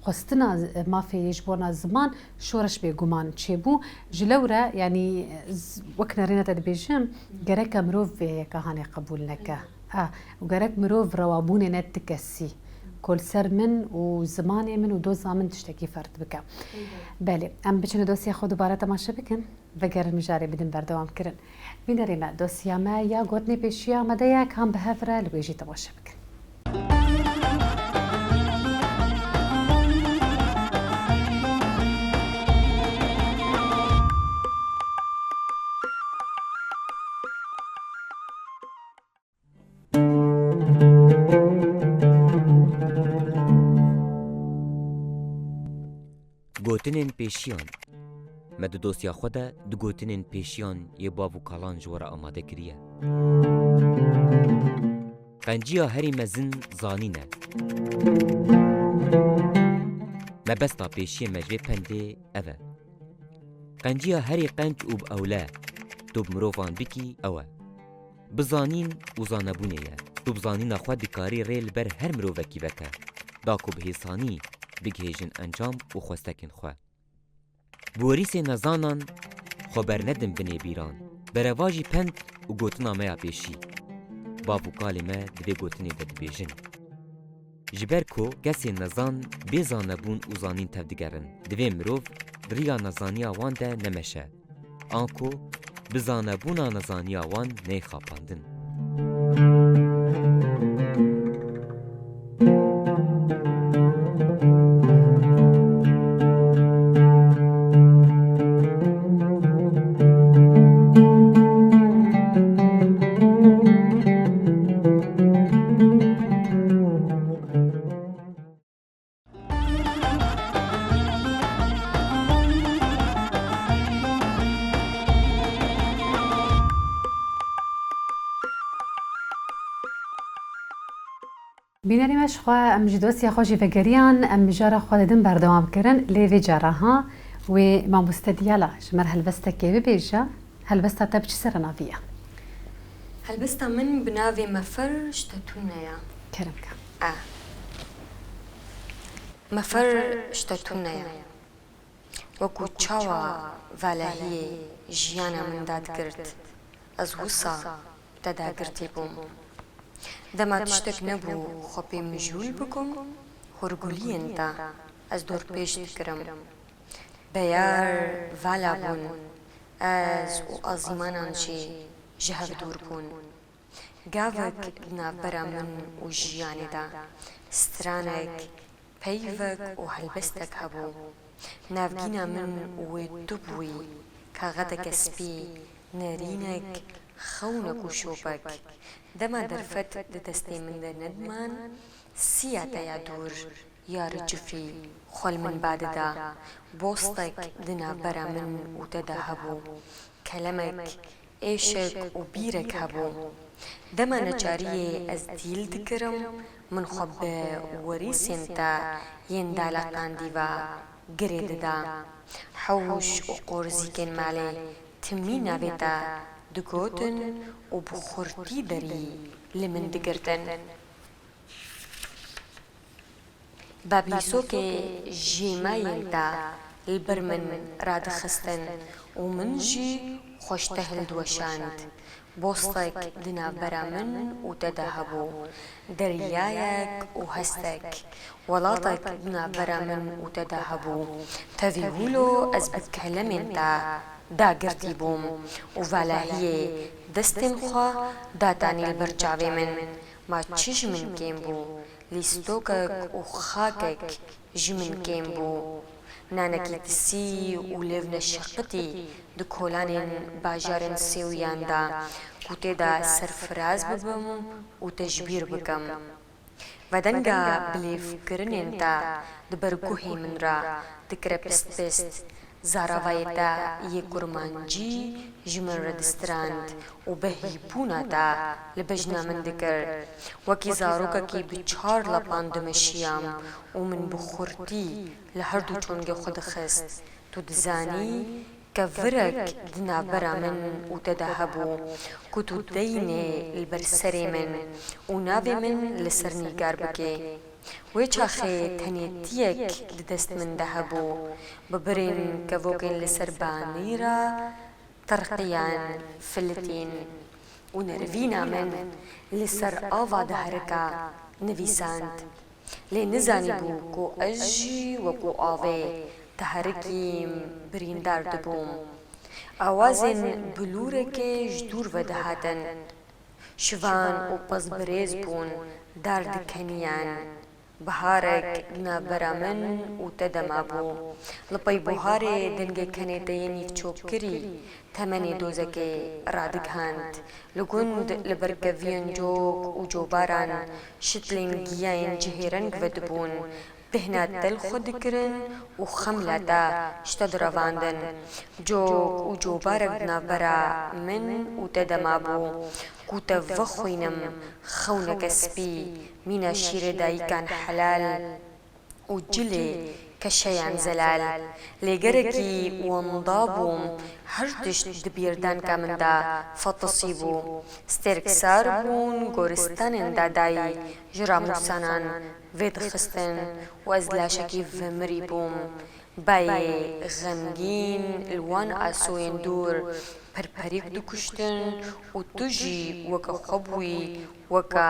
xwestina mafê yê ji bona ziman şoreş bêguman çêbû. Ji lewre, yanî, z-, wek nerîna te dibêjim, gereke mirov vê yeka hanê qebûl neke. A, û gerek mirov rewabûnê ne ti kesî. ku li ser min û zimanê min û doza min tiştekî ferq bike. Belê, em biçin û dosya xwe dubare temaşe bikin, vegerin mijarê bidin berdewamkirin. Bînerê me, dosya me ya gotinê pêşiya me de ye, kan bi hev re li wê jî temaşe bikin. Gotinên pêşiyan. Me di dosya xwe de du gotinên pêşiyan yê bav û kalan ji we re amade kiriye. Qenciya herî mezin zanîn e. Mebesta pêşiyê me ji vê pendê ev e. Qenciya herî qenc û bi ewle tu bi mirovan bikî ew e. Bi zanîn û zanebûnê ye. Tu bi zanîna xwe dikarî rê li ber her mirovekî veke, da ku bi hêsanî bigihêjin encam û xwestekên xwe. Bi werîsê nezanan xwe bernedin binê bîran. Berevajî pend û gotina me ya pêşî. Bav û kalê me di vê gotinê de dibêjin. Ji ber ku kesên nezan bê zanebûn û zanîn tevdigerin, divê mirov riya nezaniya wan de nemeşe, anku bi zanebûna nezaniya wan neyê xapandin. Bînerê me, ji xwe em ji dosya xwe jî vegeriyan, em mijara xwe didin berdewam kirin, lê vê cara ha wê mamoste Diyala ji me re helbestekê bibêje. Helbesta te bi çi serenavî ye? Helbesta min bi navê Mefer ji te tune ye. Kerem ke. E. Mefer ji te tune ye. Wekû çawa valehiyê jiyana min dadigirt, ez wisa te dagirtî bûm. Dema tiştek nebû xwe pê mijûl bikim, hûrguliyên te ez dorpêç dikirim. Beyar vala bûn, ez û azîmanan jî ji hev dûr bûn. Gavek di navbera min û jiyanê de stranek, peyvek û helbestek hebû. Navgîna min û wê tu bûyî, kaxeteke spî, nerînek, xewnek û şopek. Dema derfet di destê min de nediman, siya te ya dûr, ya ricifî xwe li min ba dida. Bostek di navbera min û te de hebû. Kelemek, êşek û bîrek hebû. Dema neçariyê ez dîl dikirim, min xwe bi werîsên te yên daleqandî ve girê dida. Hewş û qorzîkên malê timî navê te digotin û bi xurtî derî li min digirtin. Bablîsokê jêmayên te li ber min radixistin û min jî xwe ji te hildiweşand. Bostek di navbera min û te de hebû, deryayek û hestek, welatek di navbera min û te de hebû. Tevî wilo ez bi kelemên te dagirtî bûm û valahiyê destên xwe datanî li ber çavê min. Ma çi ji min kêm bû? Lîstokek û xakek ji min kêm bû. Nanekî tisî û lêv neşeqitî di kolanên bajarên Sêwiyan de, ku tê de serfiraz bibim û te ji bîr bikim. Vedenga bilêvkirinên te di ber guhê min re dikire pist pist. Zaravayê te yê kurmancî ji min re distirand û behîbûna te li bejna min dikir. Wekî zarokekî bi çar lepan dimeşiyam û min bi xurtî li her du çongê xwe dixist. Tu dizanî, kevirek di navbera min û te de hebû, ku tu deynê li ber serê min û navê min li ser nîgar bikê. Wê çaxê tenêtiyek di dest min de hebû. Bi birên kevokên li ser banî re terqiyan, filitîn û nervîna min li ser ava diherika nivîsand. Lê nizanîbû ku ez jî wekû avê teherikîm, birîndar dibûm. Awazên bilûrekê ji dûr ve dihatin. Şivan û pez birêz bûn, dar dikeniyan. Biharek di navbera min û te de mabû. Li pey buharê dengê kenê te yê nîvçokirî temenê dozekê radigihand. Li gund li ber keviyên cok û cobaran şitlên giyayên cihêreng vedibûn. Bêhna te li xwe dikirin û xemla te ji te direvandin. Cok û cobarek di navbera min û te de mabû ku te vexwînim, xewneke spî, mîna şîrê dayikan helal û cilê keşeyan zelal. Lê gerekî wenda bûm, her tişt di bîrdanka min de fetisî bû. Stêrk sar bûn, goristanên dadayî ji ramûsanan vêdixistin û ez laşekî vemirî bûm. Bayê xemgîn li wan asoyên dûr perperîk dikuştin û tu jî weke xwe bûyî, weke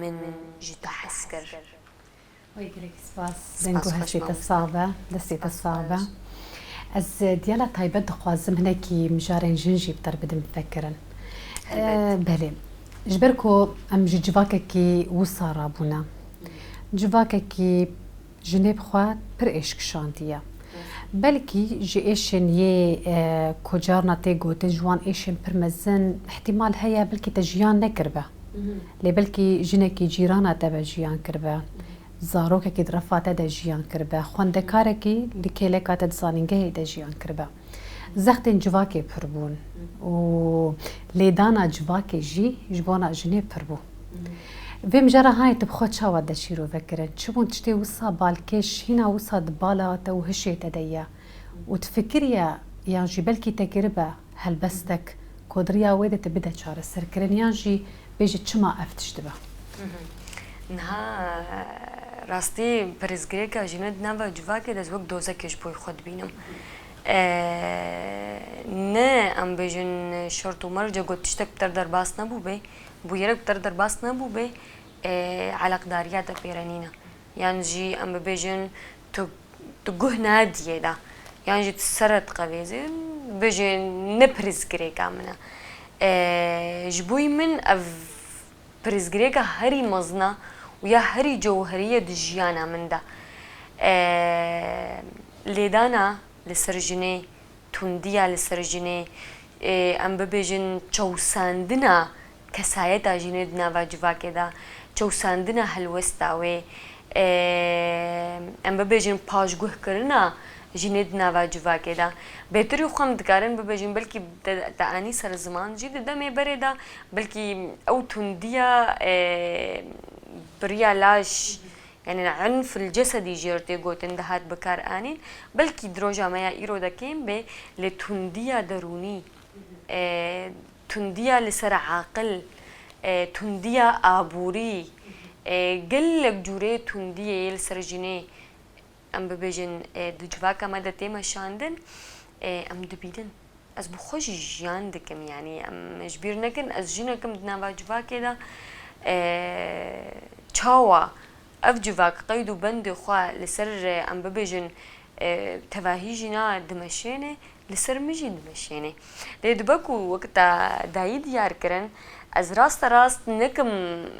min ji te hez kir. Wey, gelek spas. Deng û hestê te sax be, destê te sax be. Ez, e, diyala taybet dixwazim hinekî mijarên jin jî bi te re bidim vekirin. Helbet. E, belê. Ji ber ku em ji civakekî wisa rabûne. Civakekî jinê bi xwe pir êş kişandiye. Belkî ji êşên yê, e, ku carna tê gotin, ji wan êşên pir mezin, ihtimal heye belkî te jiyan nekiribe. Lê belkî jinekî cîrana te ve jiyan kiribe. Zarokekî di refa te de jiyan kiribe. Xwendekarekî li kêleka te di zanîngehê de jiyan kiribe. Zextên civakê pir bûn û lêdana civakê jî ji bona jinê pir bû. Vê mijara hanê tu bi xwe çawa de şîrove kirin? Çi bûn tiştê wisa balkêş hîna wisa di bala te û hişê te de ye? Û tu fikiriye yan jî belkî te kiribe helbestek ku di riya wê de tu bide çareserkirin yan jî bêje çima ev tişt dibe? Niha rastî pirsgirêka jinê di nava civakê de ez wek dozekê ji bo xwe dibînim. E, ne em bêjin şert û merce ku tiştek bi te re derbas nebûbê, bûyerek bi te re derbas nebûbê, e, eleqdariya te pê re nîne. Yan jî em bibêjin tu, tu guh nadiyê de. Yan jî tu ser re diqevêzin, bibêjin ne pirsgirêka min e. E, ji bo min ev pirsgirêka herî mezin e û ya herî cewherî ye di jiyana min de. E, lêdana li ser jinê, tundiya li ser jinê, e, em bibêjin çewsandina kesayeta jinê di nava civakê de, çewsandina helwesta wê, e, em bibêjin paşguhkirina jinê di nava civakê de. Bêtirî xwe em dikarin bibêjin, belkî te, te anî ser ziman jî di demê berê de, belkî ew tundiya, e, bi riya laş, yanî enf el cesedî jê re tê gotin, dihat bi kar anîn. Belkî di roja me ya îro de kêm bê, lê tundiya derûnî, e, tundiya li ser aqil, e, tundiya aborî, e, gelek cûrê tundiyê yê li ser jinê, em bibêjin, e, di civaka me de tê meşandin, e, em dibînin. Ez bi xwe jî jiyan dikim, yanî em ji bîr nekin, ez jinek im di nava civakê de, e, çawa ev civak qeyd û bendê xwe li ser, e, em bibêjin, e, tevahî jîna dimeşêne, li ser min jî dimeşêne. Lê dibe ku wek te dayî diyar kirin, ez raste rast nekim,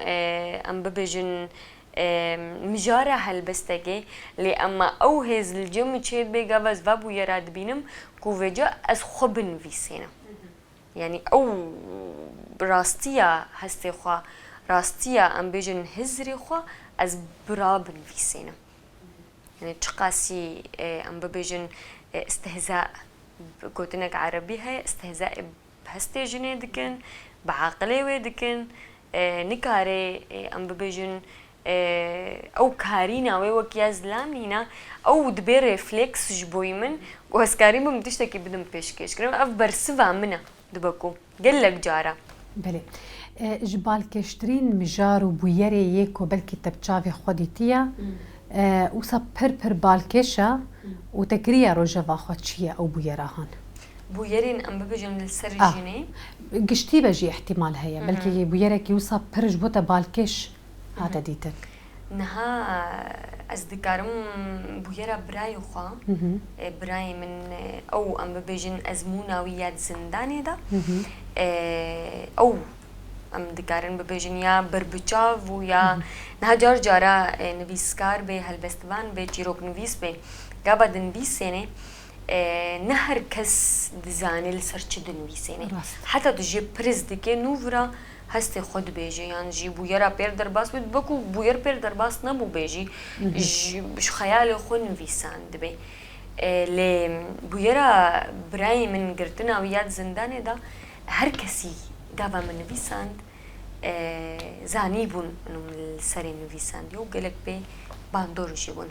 e, em bibêjin, e, mijara helbestekê, lê ema ew hêz li cem min çêdibe, gava ez va bûyera dibînim ku vêca ez xwe binivîsênim. Yanî ew rastiya hestê xwe, rastiya em bêjin hizrê xwe ez bira binivîsênim. Yanî çiqasî, e, em bibêjin, e, istihza, gotinek erebî heye, istihza, e, bi hestê jinê dikin, bi aqilê wê dikin, e, nikare, e, em bibêjin, e, ew karîna wê wek ya zilam nîne, ew dibe refleks ji boyî min, ku ez karî bim tiştekî bidim pêşkêşkirin. Ev bersiva min e, dibe ku gelek cara. Belê. E, ji balkêştirîn mijar û bûyerê yê ku belkî te bi çavê xwe dîtiye, e, wisa pir pir balkêş e û te kiriye rojeva xwe çi ye ew bûyera han? Bûyerên em bibêjin li ser Ah. jinê. Giştî be jî ihtimal heye. Belkî bûyerekî wisa pir ji bo te balkêş hate dîtin. Niha ez dikarim bûyera birayê xwe, e, birayê min, e, ew em bibêjin ezmûna wî ya di zindanê de, e, ew em dikarin bibêjin ya berbiçav û ya niha car cara, e, nivîskar bê, helbestvan bê, çîroknivîs bê, gava dinivîsêne, e, ne her kes dizane li ser çi dinivîsêne. Rast. Heta tu jê pirs dike nû vira hestê xwe dibêje, yan jî bûyera pêr derbas bû, wekû bûyer pêr derbas nebû bê jî, ji, ji xeyalê xwe nivîsan dibe. E, lê bûyera birayê min girtina wî ya di zindanê de her kesî gava min nivîsand, e, zanîbûn min li serê nivîsandiye û gelek pê bandor jî bûn.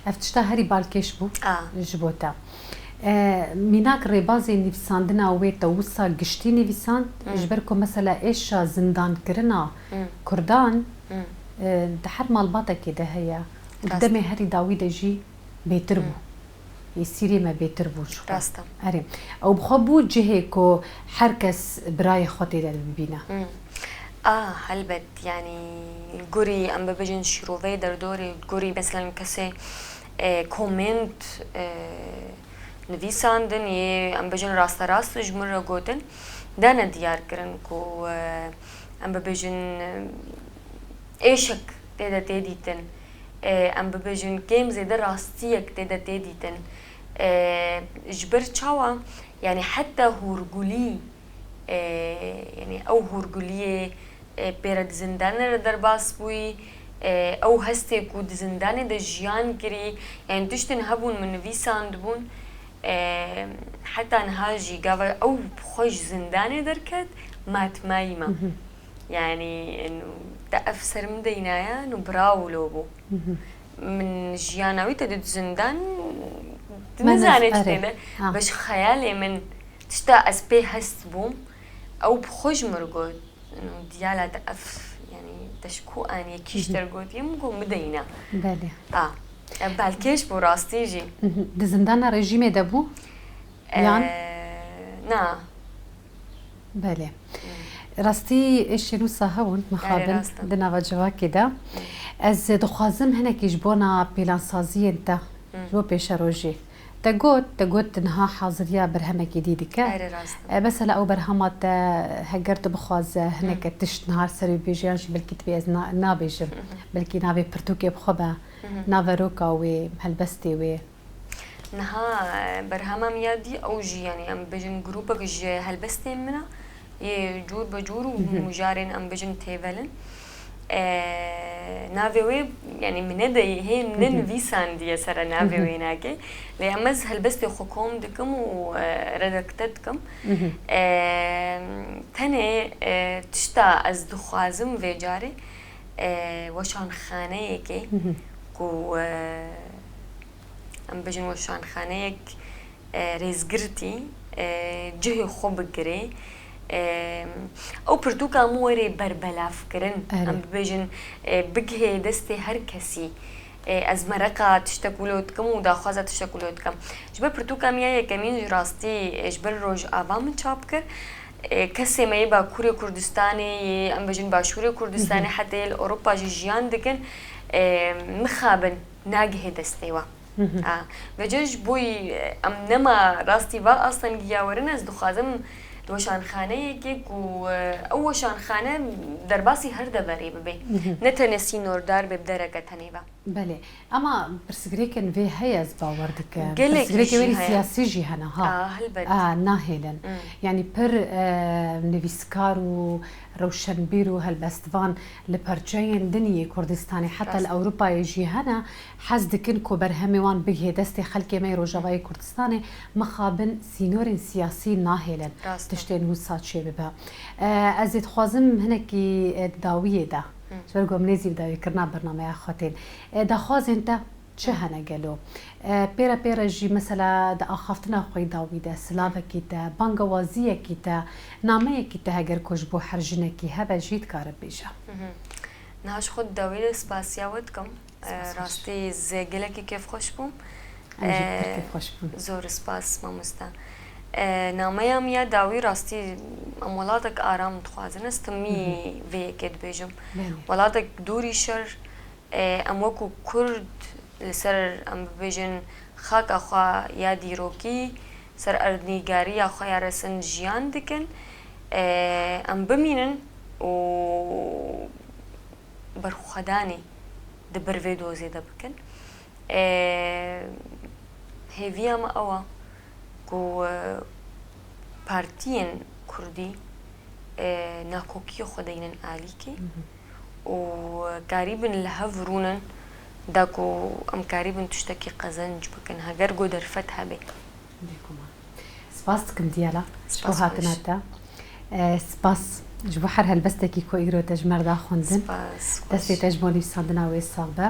Ev tişta herî balkêş bû ji bo te. E, mînak rêbazê nivîsandina wê te wisa giştî nivîsand, ji ber ku mesela êşa zindankirina Kurdan, e, di her malbatekê de heye û di demê herî dawî de jî bêtir bû. Yê Sîriyê me bêtir bû ji xwe. Rast e. Erê. Ew bi xwe bû cihê ku her kes birayê xwe tê de bibîne. A, helbet, yanî li gorî em bibêjin şîroveyê derdorê, li gorî meselen kesê, e, komênt, e, nivîsandin, yê em bêjin rasterast ji min re gotin, dane diyar kirin ku, e, em bibêjin, e, êşek tê de tê dîtin, e, em bibêjin kêm zêde rastiyek tê de tê dîtin. E, ji ber çawa? Yanî heta hûrgulî, e, yanî ew hûrguliyê, e, pê re di zindanê re derbas bûyî, e, ew hestê ku di zindanê de jiyan kirî, yanî tiştin hebûn min nivîsandibûn, e, heta niha jî gava ew bi xwe ji zindanê derket, matmayî me. Yanî, û te ev ser min deynaye, û bira wilo bû. Min jiyana wî te di zindan, tu nizane çi tê de. Bi ji xeyalê min tişta ez pê hest bûm, ew bi xwe ji min re got. Û diyala te ev, yanî, te ji ku aniye, kî ji te re gotiye, min got, min deyna. Belê. A, ev balkêş bû rastî jî. Di zindana rejîmê de bû? Yan? E, na. Belê. Rastî êşên wisa hebûn, mixabin di nava civakê de. Ez dixwazim hinekî ji bona pîlansaziyên te, ji bo pêşerojê. Te got, te got niha haziriya berhemekî dî dike. Erê, rast e. E, mesela ew berhema te heger tu bixwaze hineke tişt niha ser wî bêje, yan jî belkî tu bê ez na-, nabêjim. Belkî navê pirtûkê bi xwe be, naveroka wê, helbestê wê. Niha, e, berhema min ya dî, ew jî, yanî, em bêjin grûpek ji helbestên min e, yê cûr be cûr û mijarên, em bêjin, têvel in. E, navê wê, yanî, min nedayê, hê min nenivîsandiye sere navê wênakê. Lê em ez helbestê xwe kom dikim û, e, redakte dikim. E, tenê, e, tişta ez dixwazim vê carê, e, weşanxaneyekê ku, e, em bêjin weşanxaneyek, e, rêzgirtî, e, cihê xwe bigirê. E, ew pirtûka min were berbelavkirin. Erê. Em bibêjin, e, bigihê destê her kesî. E, ez mereqa tiştek wilo dikim û daxwaza tiştek wilo dikim. Ji ber pirtûka min ya yekemîn ji rastî, e, ji ber Rojava min çap kir. E, kesê me yê Bakurê Kurdistanê, yê em bêjin Başûrê Kurdistanê, heta yê li Ewropa jî jiyan dikin, e, mixabin nagihê destê we. A, vêca ji bo yî, em nema rastî va astengiya werin, ez dixwazim di weşanxaneyekê ku, e, ew weşanxane derbasî her deverê bibe. Ne tenê sînordar be, bi dereke tenê ve. Belê. Ema pirsgirêkên vê heye, ez bawer dikim. Gelekî pirsgirêkê jî werî heye. Siyasî jî hene, ha. A, helbet. A, nahêlin. Hmm. Yanî pir, e, nivîskar û rewşenbîr û helbestvan li perçeyên din yê Kurdistanê, heta li Ewropayê jî hene, hez dikin ku berhemê wan bigihê destê xelkê me yê Rojavayê Kurdistanê, mixabin sînorên siyasî nahêlin. Rast e. Tiştên wisa çêbibe. E, ez ê dixwazim hinekî, e, di dawiyê de, ji ber ku em nêzî bi dawîkirina bernameya xwe tên. E, daxwazên te çi hene gelo? E, pêre pêre jî mesela di axaftina xwe yî dawî de silavekî te, bangewaziyekî te, nameyekî te heger ku ji bo her jinekî hebe jî dikare bêje. Niha ji xwe di dawî de spasiya we dikim. E, rastî ez gelekî kêfxweş bûm. Em jî pir kêfxweş bûn. Zor spas, mamoste. E, nameya min ya dawî rastî em welatek aram dixwazin. Ez timî vê yekê dibêjim. Belê. Welatek dûrî şer, E, em wekû Kurd li ser, em bibêjin, xaka xwe ya dîrokî, ser erdnîgariya xwe ya resin jiyan dikin. E, em bimînin û berxwedanê di ber vê dozê de bikin. E, hêviya me ew e ku, e, partiyên kurdî, e, nakokiyê xwe deynin alîkê û karîbin li hev rûnin da ku em karîbin tiştekî qezenc bikin, heger ku derfet hebe. Bêguman. Spas dikim Diyala ji bo Spas hatina xweş. te. E, spas ji bo her helbestekî ku îro te ji me re da xwendin. Spas xweş. Destê te ji bo nivîsandina wê sax be.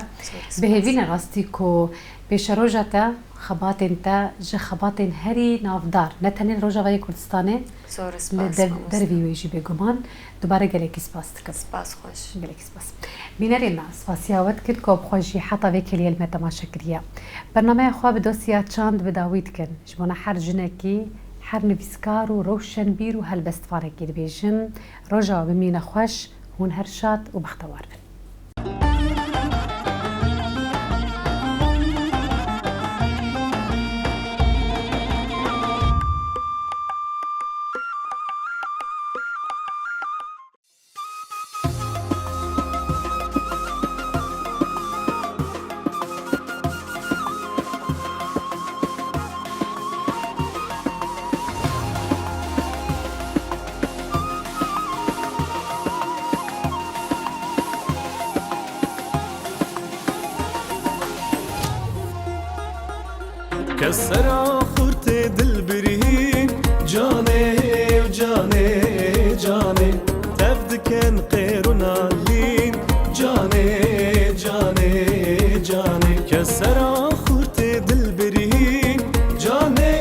Zor Bi hêvî spas. ne rastî ku pêşeroja te, xebatên te ji xebatên herî navdar, ne tenê li Rojavayê Kurdistanê, Zor li spas, dev-, mamoste. dervî wê jî bêguman. Dubare gelekî spas dikim. Spas xweş. Gelekî spas. Bînerên me, spasiya we dikin ku bi xwe jî heta vê kêliyê li me temaşe kiriye. Bernameya xwe bi dosiya çand bi dawî dikin. Ji bona her jinekî, her nivîskar û rewşenbîr û helbestvanekî dibêjin, roja we bimîne xweş, hûn her şad û bextewar bin. Kes sera xurtê dilbirî, canê, canê, canê, tev dikin qêr û nalîn, canê, canê, canê. Kes sera xurtê dilbirî, canê,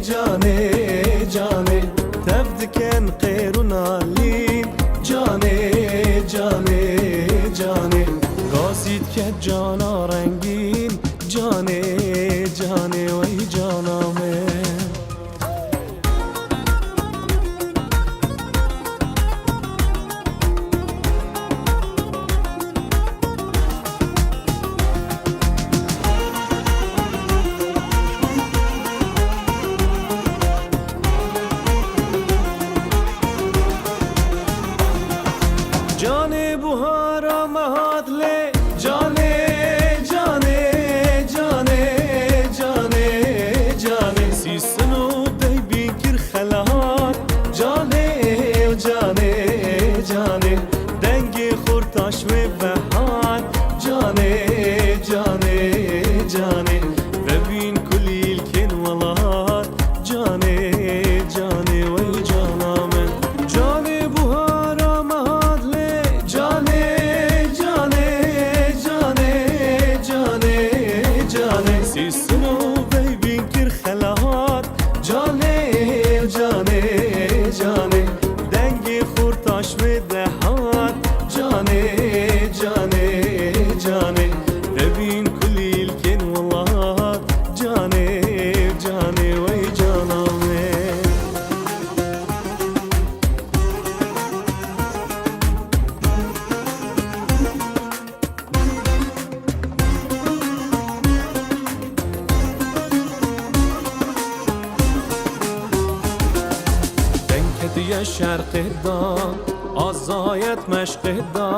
canê, canê, tev dikin qêr û nalîn, canê, canê, canê. Qasî dike cana rengîn, canê, canê, wey cana min. Canê buhara me hat lê, canê, canê, canê, canê, canê. Sîsin û deybîn kir xelahat, canê, canê, canê. Dengê xurtaş wê vehat, canê, canê, canê. Vebîn kulîlkên welat, canê, canê, wey cana min. Canê buhara me hat lê, canê, canê, canê, canê, canê. Sîsin û veybîn kir xelahat, canê, canê, canê. Dengê xurtaş wê dehat, canê, canê, canê. Vebîn kulîlkên welat, canê, canê, wey cana min. Deng ketiye şerqê da, azayet meşqê da,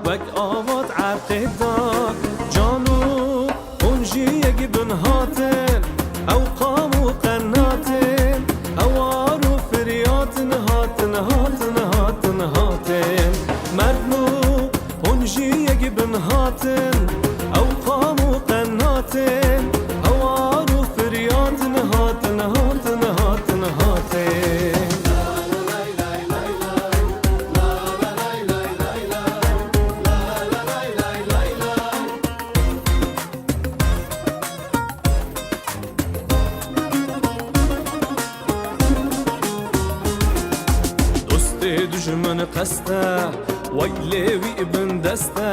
wek avat erqê da, cano. Hûn jî yek bin hatin, ew qam û qenatin, ewar û firyatin hatin, hatin, hatin, hatin. Merdno, hûn jî yek bin hatin, ew qam û qenatin, ewar û firyatin hatin, hatin, hatin, hatin. Dostê dijmin qeste, wey lê wî bin deste,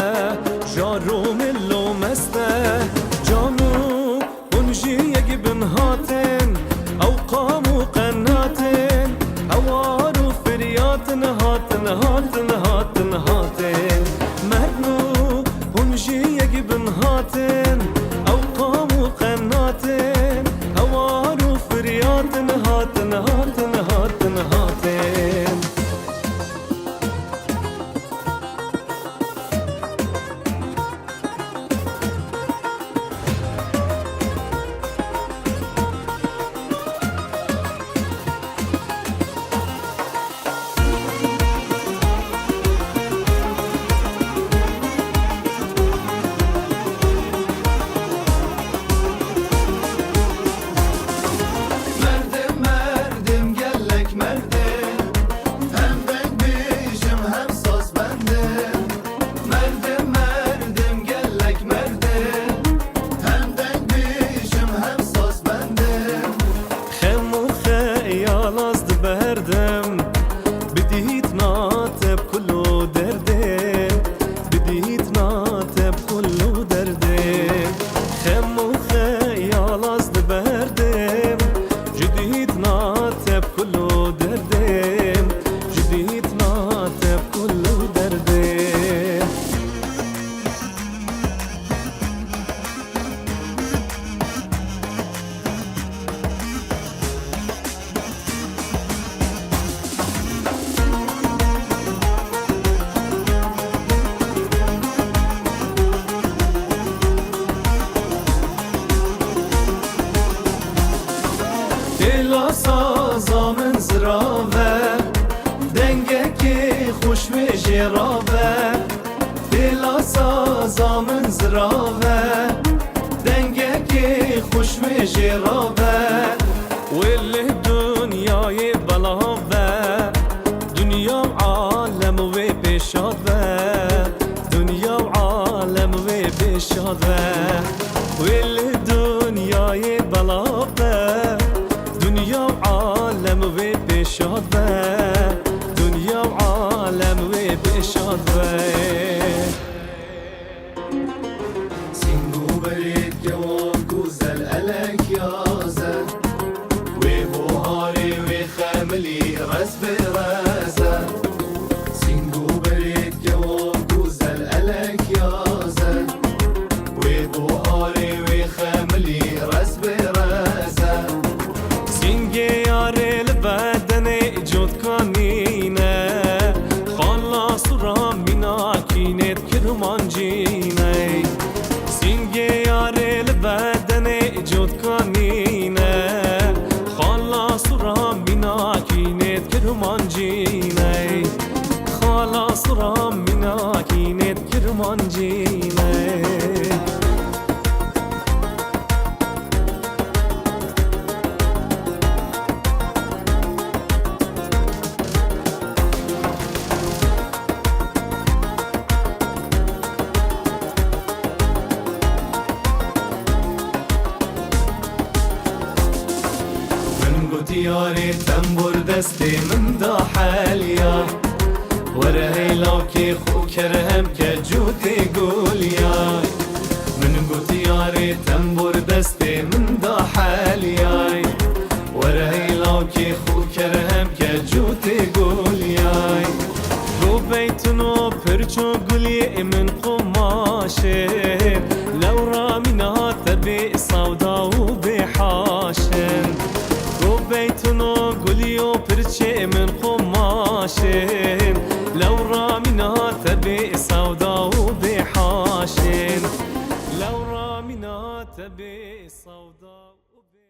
jaro min lo meste, cano, hûn jî yek bin hatin, ew qam û qenatin, ewar û firyatin hatin, hatin, hatin, hatin. Merdno, hûn jî La saza min zirav e, dengekê xweş wê jê rav e. Têla saza min zirav e, dengekê xweş wê jê rav e. Wêlê dinyayê belav e, dinya û alem wê pê şad be, dinya û alem wê pê şad be. Wêlê dinyayê belav e, dinya û alem wê pê şad be, dinya û alem wê pê şad be. Sîng û berê kewan ku zel elek yaze, wê buharê wê xemilî rez bi reze. Sîng û berê kewan ku zel elek yaze, wê buharê wê xemilî rez bi reze. Sîngê yarê li bedenê cotkanîne, xala sura mînakînê kirmancîne. Sîngê yarê li bedenê cotkanîne, xala sura mînakînê kirmancîne. Xala sura mînakînê kirmancîne. Min got yarê tembûr destê min da heliya, were hey lawkê xwe kerem ke cûtê guliyay. Min got yarê tembûr destê min da heliyay, were hey lawkê xwe kerem ke cûtê guliyay. Go beytino pirço guliyê min qumaşê, lewra mîna te bê sawda û bê haşin. Go beytino guliyo pirçê min qumaşin, lewra mîna te bê sawda û bê haşin. Lewra mîna te bê sawda û bê